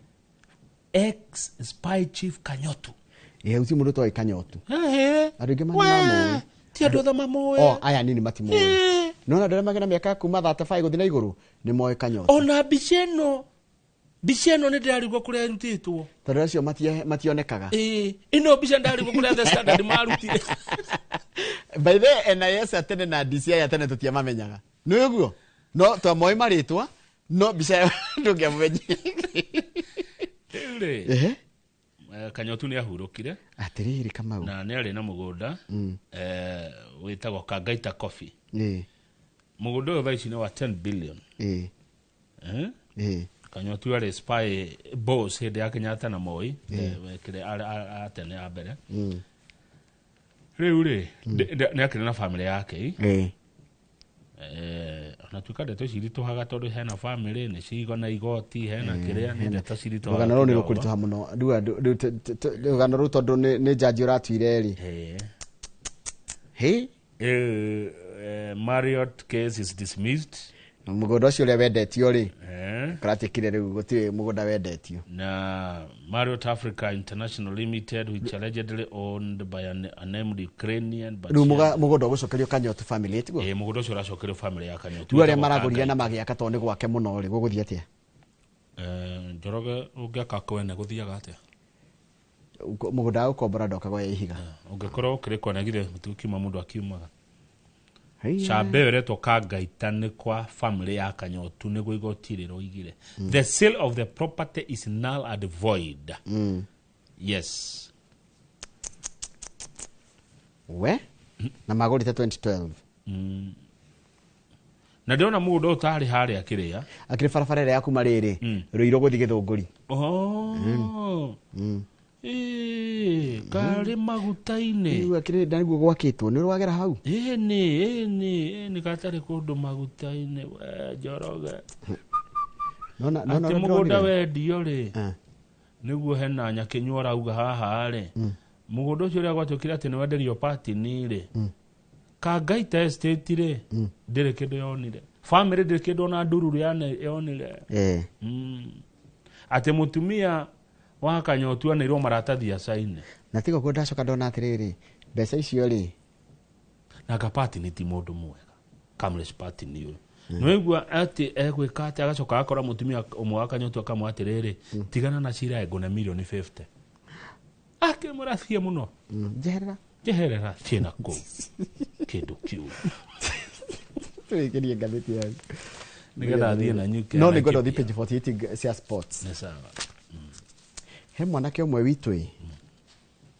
Speaker 1: ex spy chief Kanyotu.
Speaker 2: Ĩ ucio mũndũ toĩ Kanyotu.
Speaker 1: Ehe.
Speaker 2: Andũ aingĩ
Speaker 1: We,
Speaker 2: mamũĩ.
Speaker 1: Ti andũ othe mamũĩ.
Speaker 2: O aya nini matimũĩ, no na andũ arĩa magĩ na mĩaka kuma 35 gũthiĩ na igũrũ nĩ moĩ Kanyotu.
Speaker 1: Ona mbica ĩno nĩ ndĩrarigwo kũrĩa ĩrutĩtwo.
Speaker 2: Tondũ acio mationekaga.
Speaker 1: Ĩĩ, ĩno mbica ndarigwo kũrĩa The Standard marutire.
Speaker 2: By the way, NIS ya tene na DCI ya tene tũtiamamenyaga, nĩ ũguo no twamoĩ marĩtwa, no mbica ĩyo ndũngĩamũmenyire.
Speaker 1: Rĩu rĩ, Kanyotu nĩ ahurũkire.
Speaker 2: Atĩrĩrĩ Kamau,
Speaker 1: Na nĩ arĩ na mũgũnda wĩtagwo Kangaita Coffee. Mũgũnda ũyũ thaa ici nĩ wa 10 billion. Eh? Kanyotu arĩ spy boss hĩndĩ ya Kenyatta na Moi, kĩrĩa a tene a mbere. Rĩu rĩ, nĩ akĩrĩ na famĩlĩ yake. Ona tuĩka ndeto ici iritũhaga tondũ hena famĩlĩ nĩ cigona igoti, hena kĩrĩa, nĩ ndeto ciritũhaga
Speaker 2: Rũgano rũu nĩ
Speaker 1: kidogo.
Speaker 2: rũkũritũha mũno rĩu rĩu rũgano rũu tondũ nĩ jaji ũratuire rĩ. Hĩ.
Speaker 1: Marriott case is dismissed.
Speaker 2: Mũgũnda ũcio ũrĩa wendetio rĩ kũratuĩkire rĩu gũtirĩ mũgũnda wendetio.
Speaker 1: Na Marriott Africa International Limited, which allegedly owned by an unnamed Ukrainian, but
Speaker 2: Rĩu mũgũnda ũgũcokerio Kanyotu family, tiguo?
Speaker 1: Eh, mũgũnda ũcio ũracokerio family ya Kanyotu.
Speaker 2: Rĩu arĩa maragũrire na magĩaka tondũ nĩ gwake mũno rĩ, gũgũthiĩ atĩa?
Speaker 1: Njoroge, ũngĩaka kwene gũthiaga atĩa?
Speaker 2: Mũgũnda wa gũkombora ndokagwo ya ihiga.
Speaker 1: Ũngĩkorwo ũkĩrĩ kwene githĩ gũtikiuma mũndũ akiumaga.
Speaker 2: Haiya.
Speaker 1: Camba ĩyo ĩretwo Kangaita nĩ kwa family ya Kanyotu, nĩguo igoti rĩroigire. The sale of the property is null and void. Yes.
Speaker 2: We na magũrĩte 2012.
Speaker 1: Na ndĩrona mũgũnda ũyũ tarĩ harĩa kĩrĩa
Speaker 2: Akĩrĩ barabara ĩrĩa ya kuma rĩrĩ Rũirũ gũthiĩ Gĩthũngũri.
Speaker 1: Oh. Ĩĩ, karĩ maguta-inĩ.
Speaker 2: Rĩu akĩrĩ na nĩguo gwakĩtwo, nĩ ũrwagera hau.
Speaker 1: Ĩni ĩni ĩni, gatarĩ kũndũ maguta-inĩ, we Njoroge.
Speaker 2: Nona nona
Speaker 1: Atĩ
Speaker 2: ũrĩa
Speaker 1: mũgũnda
Speaker 2: ndĩronire?
Speaker 1: wendio rĩ, nĩguo hena nyakĩnyua ũrauga haha rĩ, mũgũnda ũcio ũrĩa gwatuĩkire atĩ nĩ wenderio Patini rĩ, Kangaita Estate rĩ, ndĩrĩ kĩndũ yonire, family ndĩrĩ kĩndũ ona ndururu yonire. Atĩ mũtumia wa Kanyotu aneirwo maratathi acaine.
Speaker 2: Na tiga ũguo, ndacoka ndona atĩrĩrĩ, mbeca icio rĩ,
Speaker 1: Na Patini ti mũndũ mwega, Kamlesh Patini ũyũ nĩwaigua atĩ egwĩka atĩ agacoka agakora mũtumia ũmwe wa Kanyotu akamwĩra atĩrĩrĩ, tigana na cira, ngũne mirioni 50, akĩmwĩra thiĩ mũno.
Speaker 2: Njeherera.
Speaker 1: Njeherera, thiĩ na kũu kĩndũ kĩu.
Speaker 2: Tũrĩkĩrie ngathĩti yaku.
Speaker 1: Nĩgetha athiĩ na nyuke.
Speaker 2: No nĩ ngwenda ũthiĩ page 48 cia sports.
Speaker 1: Nĩ sawa.
Speaker 2: He mwanake ũmwe witũ ĩ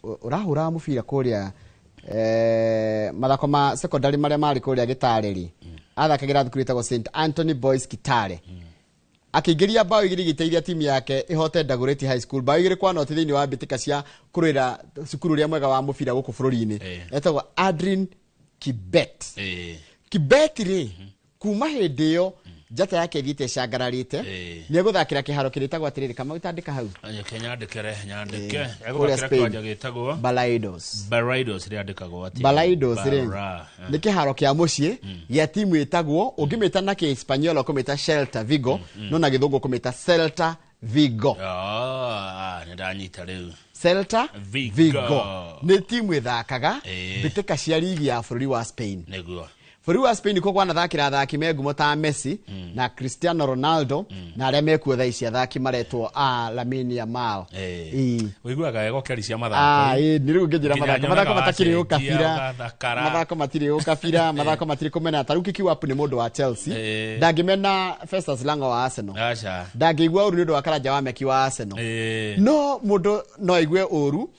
Speaker 2: ũrahũraga mũbira kũrĩa mathako ma secondary marĩa marĩ kũrĩa Gĩtare rĩ, athakagĩra thukuru ĩtagwo St Anthony Boys Kitale, akĩingĩria bao 2 igĩteithia timu yake ĩhote Dagoretti High School bao 2-0 thĩinĩ wa mbĩtĩka cia kũrũĩra cukuru ũrĩa mwega wa mũbira gũkũ bũrũri-inĩ. Etagwo Adrin Kibet. Kibet rĩ, kuma hĩndĩ ĩyo njata yake ĩthiĩte ĩcangararĩte. Nĩ egũthakĩra kĩharo kĩrĩtagwo atĩrĩrĩ, Kamau, tandĩka hau.
Speaker 1: Reke nyandĩkere, nyandĩke.
Speaker 2: Kũrĩa
Speaker 1: Egũthakĩra
Speaker 2: Spain.
Speaker 1: kĩwanja gĩtagwo
Speaker 2: Balaidos.
Speaker 1: Balaidos rĩandĩkagwo atĩa?
Speaker 2: Balaidos rĩ,
Speaker 1: Bara.
Speaker 2: nĩ kĩharo kĩa mũciĩ gĩa timu ĩtagwo, ũngĩmĩta na kĩhispaniola ũkũmĩta Celta Vigo, no na gĩthũngũ ũkũmĩta Celta Vigo.
Speaker 1: Ah, nĩ ndanyita rĩu.
Speaker 2: Celta
Speaker 1: Vigo.
Speaker 2: Vigo nĩ timu ĩthakaga mbĩtĩka cia ligi ya bũrũri wa Spain. Bũrũri wa Spain nĩkuo kwanathakĩra athaki me ngumo ta Messi na Cristiano Ronaldo na arĩa mekuo thaa ici, athaki maretwo a Lamine Yamal.
Speaker 1: Ũiguaga wega ũkĩaricia mathako.
Speaker 2: Ĩĩ, nĩ rĩu ngĩnjĩra
Speaker 1: Nginya
Speaker 2: mathako
Speaker 1: nyonaga
Speaker 2: mathako matakĩrĩ
Speaker 1: wacenjia,
Speaker 2: ũkabira.
Speaker 1: ũgathakara.
Speaker 2: Mathako matirĩ ũkabira, mathako matirĩ kũmena. Ta rĩu Kikiwapu nĩ mũndũ wa Chelsea, ndangĩmena Festus Lango wa Arsenal,
Speaker 1: Aca.
Speaker 2: ndangĩigua ũru nĩ ũndũ wa Karanja wa Meki wa Arsenal, no mũndũ no aigue ũru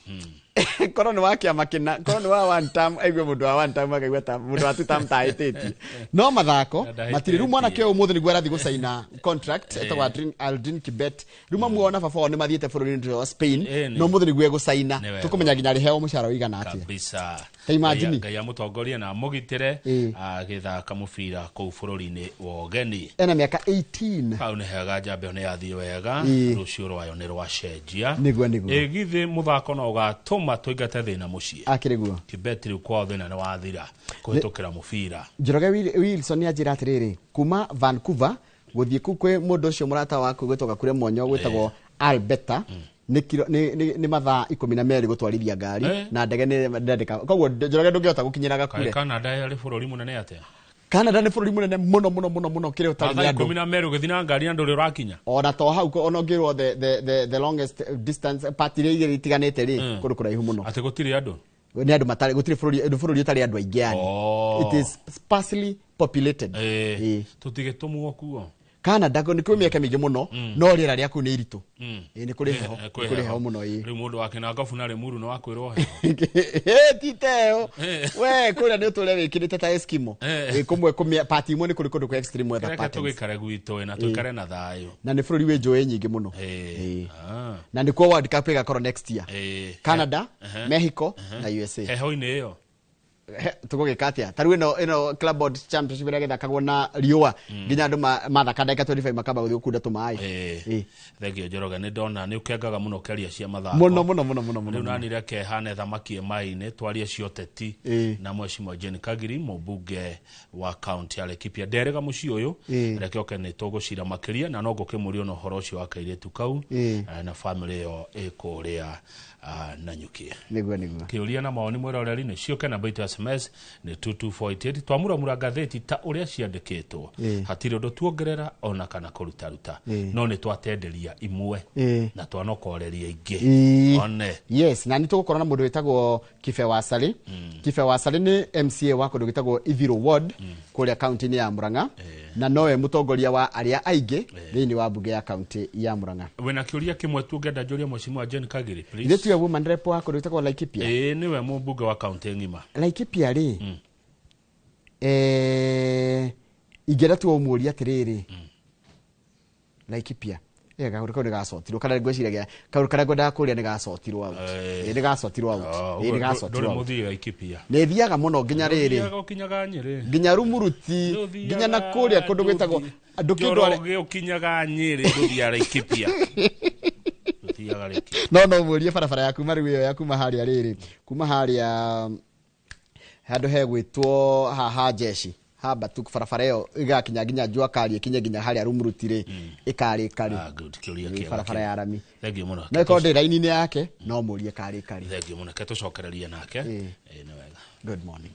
Speaker 2: korwo nĩ wa kĩama kĩna, korwo nĩ wa one term, aigue mũndũ wa one term akaigua ta mũndũ wa two term ta ahĩtĩtie. No mathako
Speaker 1: Ndahĩtĩtie.
Speaker 2: matirĩ. Rĩu mwanake ũyũ ũmũthĩ nĩguo arathiĩ gũcaina contract, etagwo Aldrin Kibet. Rĩu mamu wao na baba wao nĩ mathiĩte bũrũri-inĩ wa Spain, no ũmũthĩ nĩguo egũcaina.
Speaker 1: Nĩ wega.
Speaker 2: Tũkũmenya nginya arĩheo mũcara ũigana atĩa.
Speaker 1: Kabisa.
Speaker 2: Ta imagine.
Speaker 1: Ngai amũtongorie na amũgitĩre agĩthaka mũbira kũu bũrũri-inĩ wa ũgeni.
Speaker 2: Ena mĩaka 18.
Speaker 1: Hau nĩ hega, njamba ĩyo nĩ yathiĩ wega. Rũciũ rwayo nĩ rwacenjia.
Speaker 2: Nĩguo.
Speaker 1: Ĩ githĩ mũthako no ũgatũma tũingate thĩna mũciĩ?
Speaker 2: Akĩrĩ guo.
Speaker 1: Kibet rĩu kwao thĩna nĩ wathira kũhĩtũkĩra mũbira.
Speaker 2: Njoroge Wilson nĩ anjĩra atĩrĩrĩ, kuma Vancouver gũthiĩ kũu kwĩ mũndũ ũcio mũrata waku gwĩtwo Gakure Monyo gwĩtagwo Alberta nĩ mathaa 12 gũtwarithia ngari. Na ndege nĩ ndendeka, koguo Njoroge ndũngĩhota gũkinyĩra
Speaker 1: Kaĩ
Speaker 2: Gakure.
Speaker 1: Canada arĩ bũrũri mũnene atĩa?
Speaker 2: Canada nĩ bũrũri mũnene mũno mũno mũno mũno kĩrĩa ũtarĩ nĩ
Speaker 1: Mathaa
Speaker 2: andũ.
Speaker 1: 12 ũgĩthiĩ na ngari na ndũrĩ ũrakinya.
Speaker 2: Ona to hau, ona ũngĩrwo the longest distance part iria igĩrĩ itiganĩte rĩ, kũndũ kũraihu mũno.
Speaker 1: Atĩ gũtirĩ andũ?
Speaker 2: Nĩ andũ matarĩ, gũtirĩ bũrũri, nĩ bũrũri ũtarĩ andũ aingĩ yani. It is sparsely populated.
Speaker 1: Tũtigĩtũmwo kuo.
Speaker 2: Canada nĩ kwĩ mĩeke mĩingĩ mũno, no rĩera rĩa kũu nĩ iritũ. Ĩĩ, nĩ kũrĩ heho.
Speaker 1: Eh,
Speaker 2: nĩ kũrĩ heho mũno, ĩĩ.
Speaker 1: Rĩu mũndũ wa kĩnangobu na Rĩmuru nĩ wakwĩrwo heho.
Speaker 2: Ti teo we, kũrĩa nĩ ũtũre wĩkĩrĩte ta Eskimo. Ĩ, kũmwe kũmĩa part imwe nĩ kũrĩ kũndũ kwa extreme weather
Speaker 1: Reke
Speaker 2: patterns.
Speaker 1: tũgĩikare gwitũ na tũikare na thayũ.
Speaker 2: Na nĩ bũrũri wĩ njũĩ nyingĩ mũno. Na nĩkuo World Cup ĩgakorwo next year. Canada, Mexico na USA.
Speaker 1: Heho-inĩ ĩyo.
Speaker 2: Tũgũgĩka atĩa ta rĩu ĩno Club World Championship ĩrĩa gĩthakagwo na riũa, nginya andũ mathaka ndagĩka 25 makamba gũthiĩ gũkunda tũmaĩ.
Speaker 1: Thengio Njoroge, nĩ ndona nĩ ũkengaga mũno ũkĩaria cia mathako.
Speaker 2: Mũno mũno mũno mũno mũno.
Speaker 1: Rĩu nani reke hane thamaki ĩ maĩ-inĩ, twarie cia ũteti na Mheshimiwa Jane Kagiri, mũmbunge wa kaunti ya Laikipia. Nderĩga mũciĩ ũyũ, reke oke nĩ tũgũcira makĩria, na no ngũkĩmũria ona ũhoro ũcio wa kairĩtu kau na famĩlĩ ĩyo ĩ kũrĩa Nanyuki.
Speaker 2: Nĩguo nĩguo.
Speaker 1: Kĩũria na mawoni mwĩroreri nĩ ciũke, namba itũ ya SMS nĩ 22488. Twamuramura ngathĩti ta ũrĩa ciandĩkĩtwo, hatirĩ ũndũ tuongerera ona kana kũrutaruta, no nĩ twatenderia imwe na twanokoreria ingĩ one.
Speaker 2: Yes, na nĩ tũgũkorwo na mũndũ wĩtagwo Kibe Wasari. Kibe Wasari nĩ MCA wa kũndũ gwĩtagwo Ithiro Ward kũrĩa kaunti-inĩ ya Murang'a, na nowe mũtongoria wa arĩa aingĩ thĩinĩ wa mbunge ya kaunti ya Murang'a.
Speaker 1: Wĩna kĩũria kĩmwe tu ũngĩenda njũrie Mheshimiwa Jane Kagiri,
Speaker 2: Ithuĩ
Speaker 1: please?
Speaker 2: tuwe woman rep wa kũndũ gwĩtagwo Laikipia.
Speaker 1: Ĩĩ, nĩwe mũmbunge wa kaunti ng'ima.
Speaker 2: Laikipia rĩ, ingĩenda tu ũmũrie atĩrĩrĩ, Laikipia kaũndũ kau nĩ gacotirwo kana ngwĩciragia kaũndũ karĩa ngwendaga kũria nĩ gacotirwo out. Nĩ gacotirwo out. Nĩ gacotirwo
Speaker 1: Ndũrĩ
Speaker 2: out.
Speaker 1: mũthii Laikipia?
Speaker 2: Nĩ thiaga mũno nginya rĩrĩ.
Speaker 1: Ndũthiaga, ũkinyaga Nyĩrĩ.
Speaker 2: Nginya Rumuruti, nginya na kũrĩa kũndũ gwĩtagwo ndũkĩndware.
Speaker 1: Njoroge, ũkinyaga Nyĩrĩ, ndũthiaga Laikipia, ndũthiaga Laikipia.
Speaker 2: No mũrie barabara ya kuma rĩu ĩyo ya kuma harĩa rĩrĩ, kuma harĩa handũ hegwĩtwo haha jeshi hambatu, barabara ĩyo ĩgakinya nginya jua kari, ĩkinye nginya harĩa Rumuruti rĩ, ĩkarĩka rĩ?
Speaker 1: Ah, good, kĩũria
Speaker 2: Nĩ
Speaker 1: kĩega.
Speaker 2: barabara ya rami.
Speaker 1: Thengio mũno.
Speaker 2: No ĩkorwo ndĩ raini-inĩ yake, no mũrie karĩka rĩ.
Speaker 1: Thengio mũno, ke tũcokererie nake. Ĩĩ, nĩ wega.
Speaker 2: Good morning.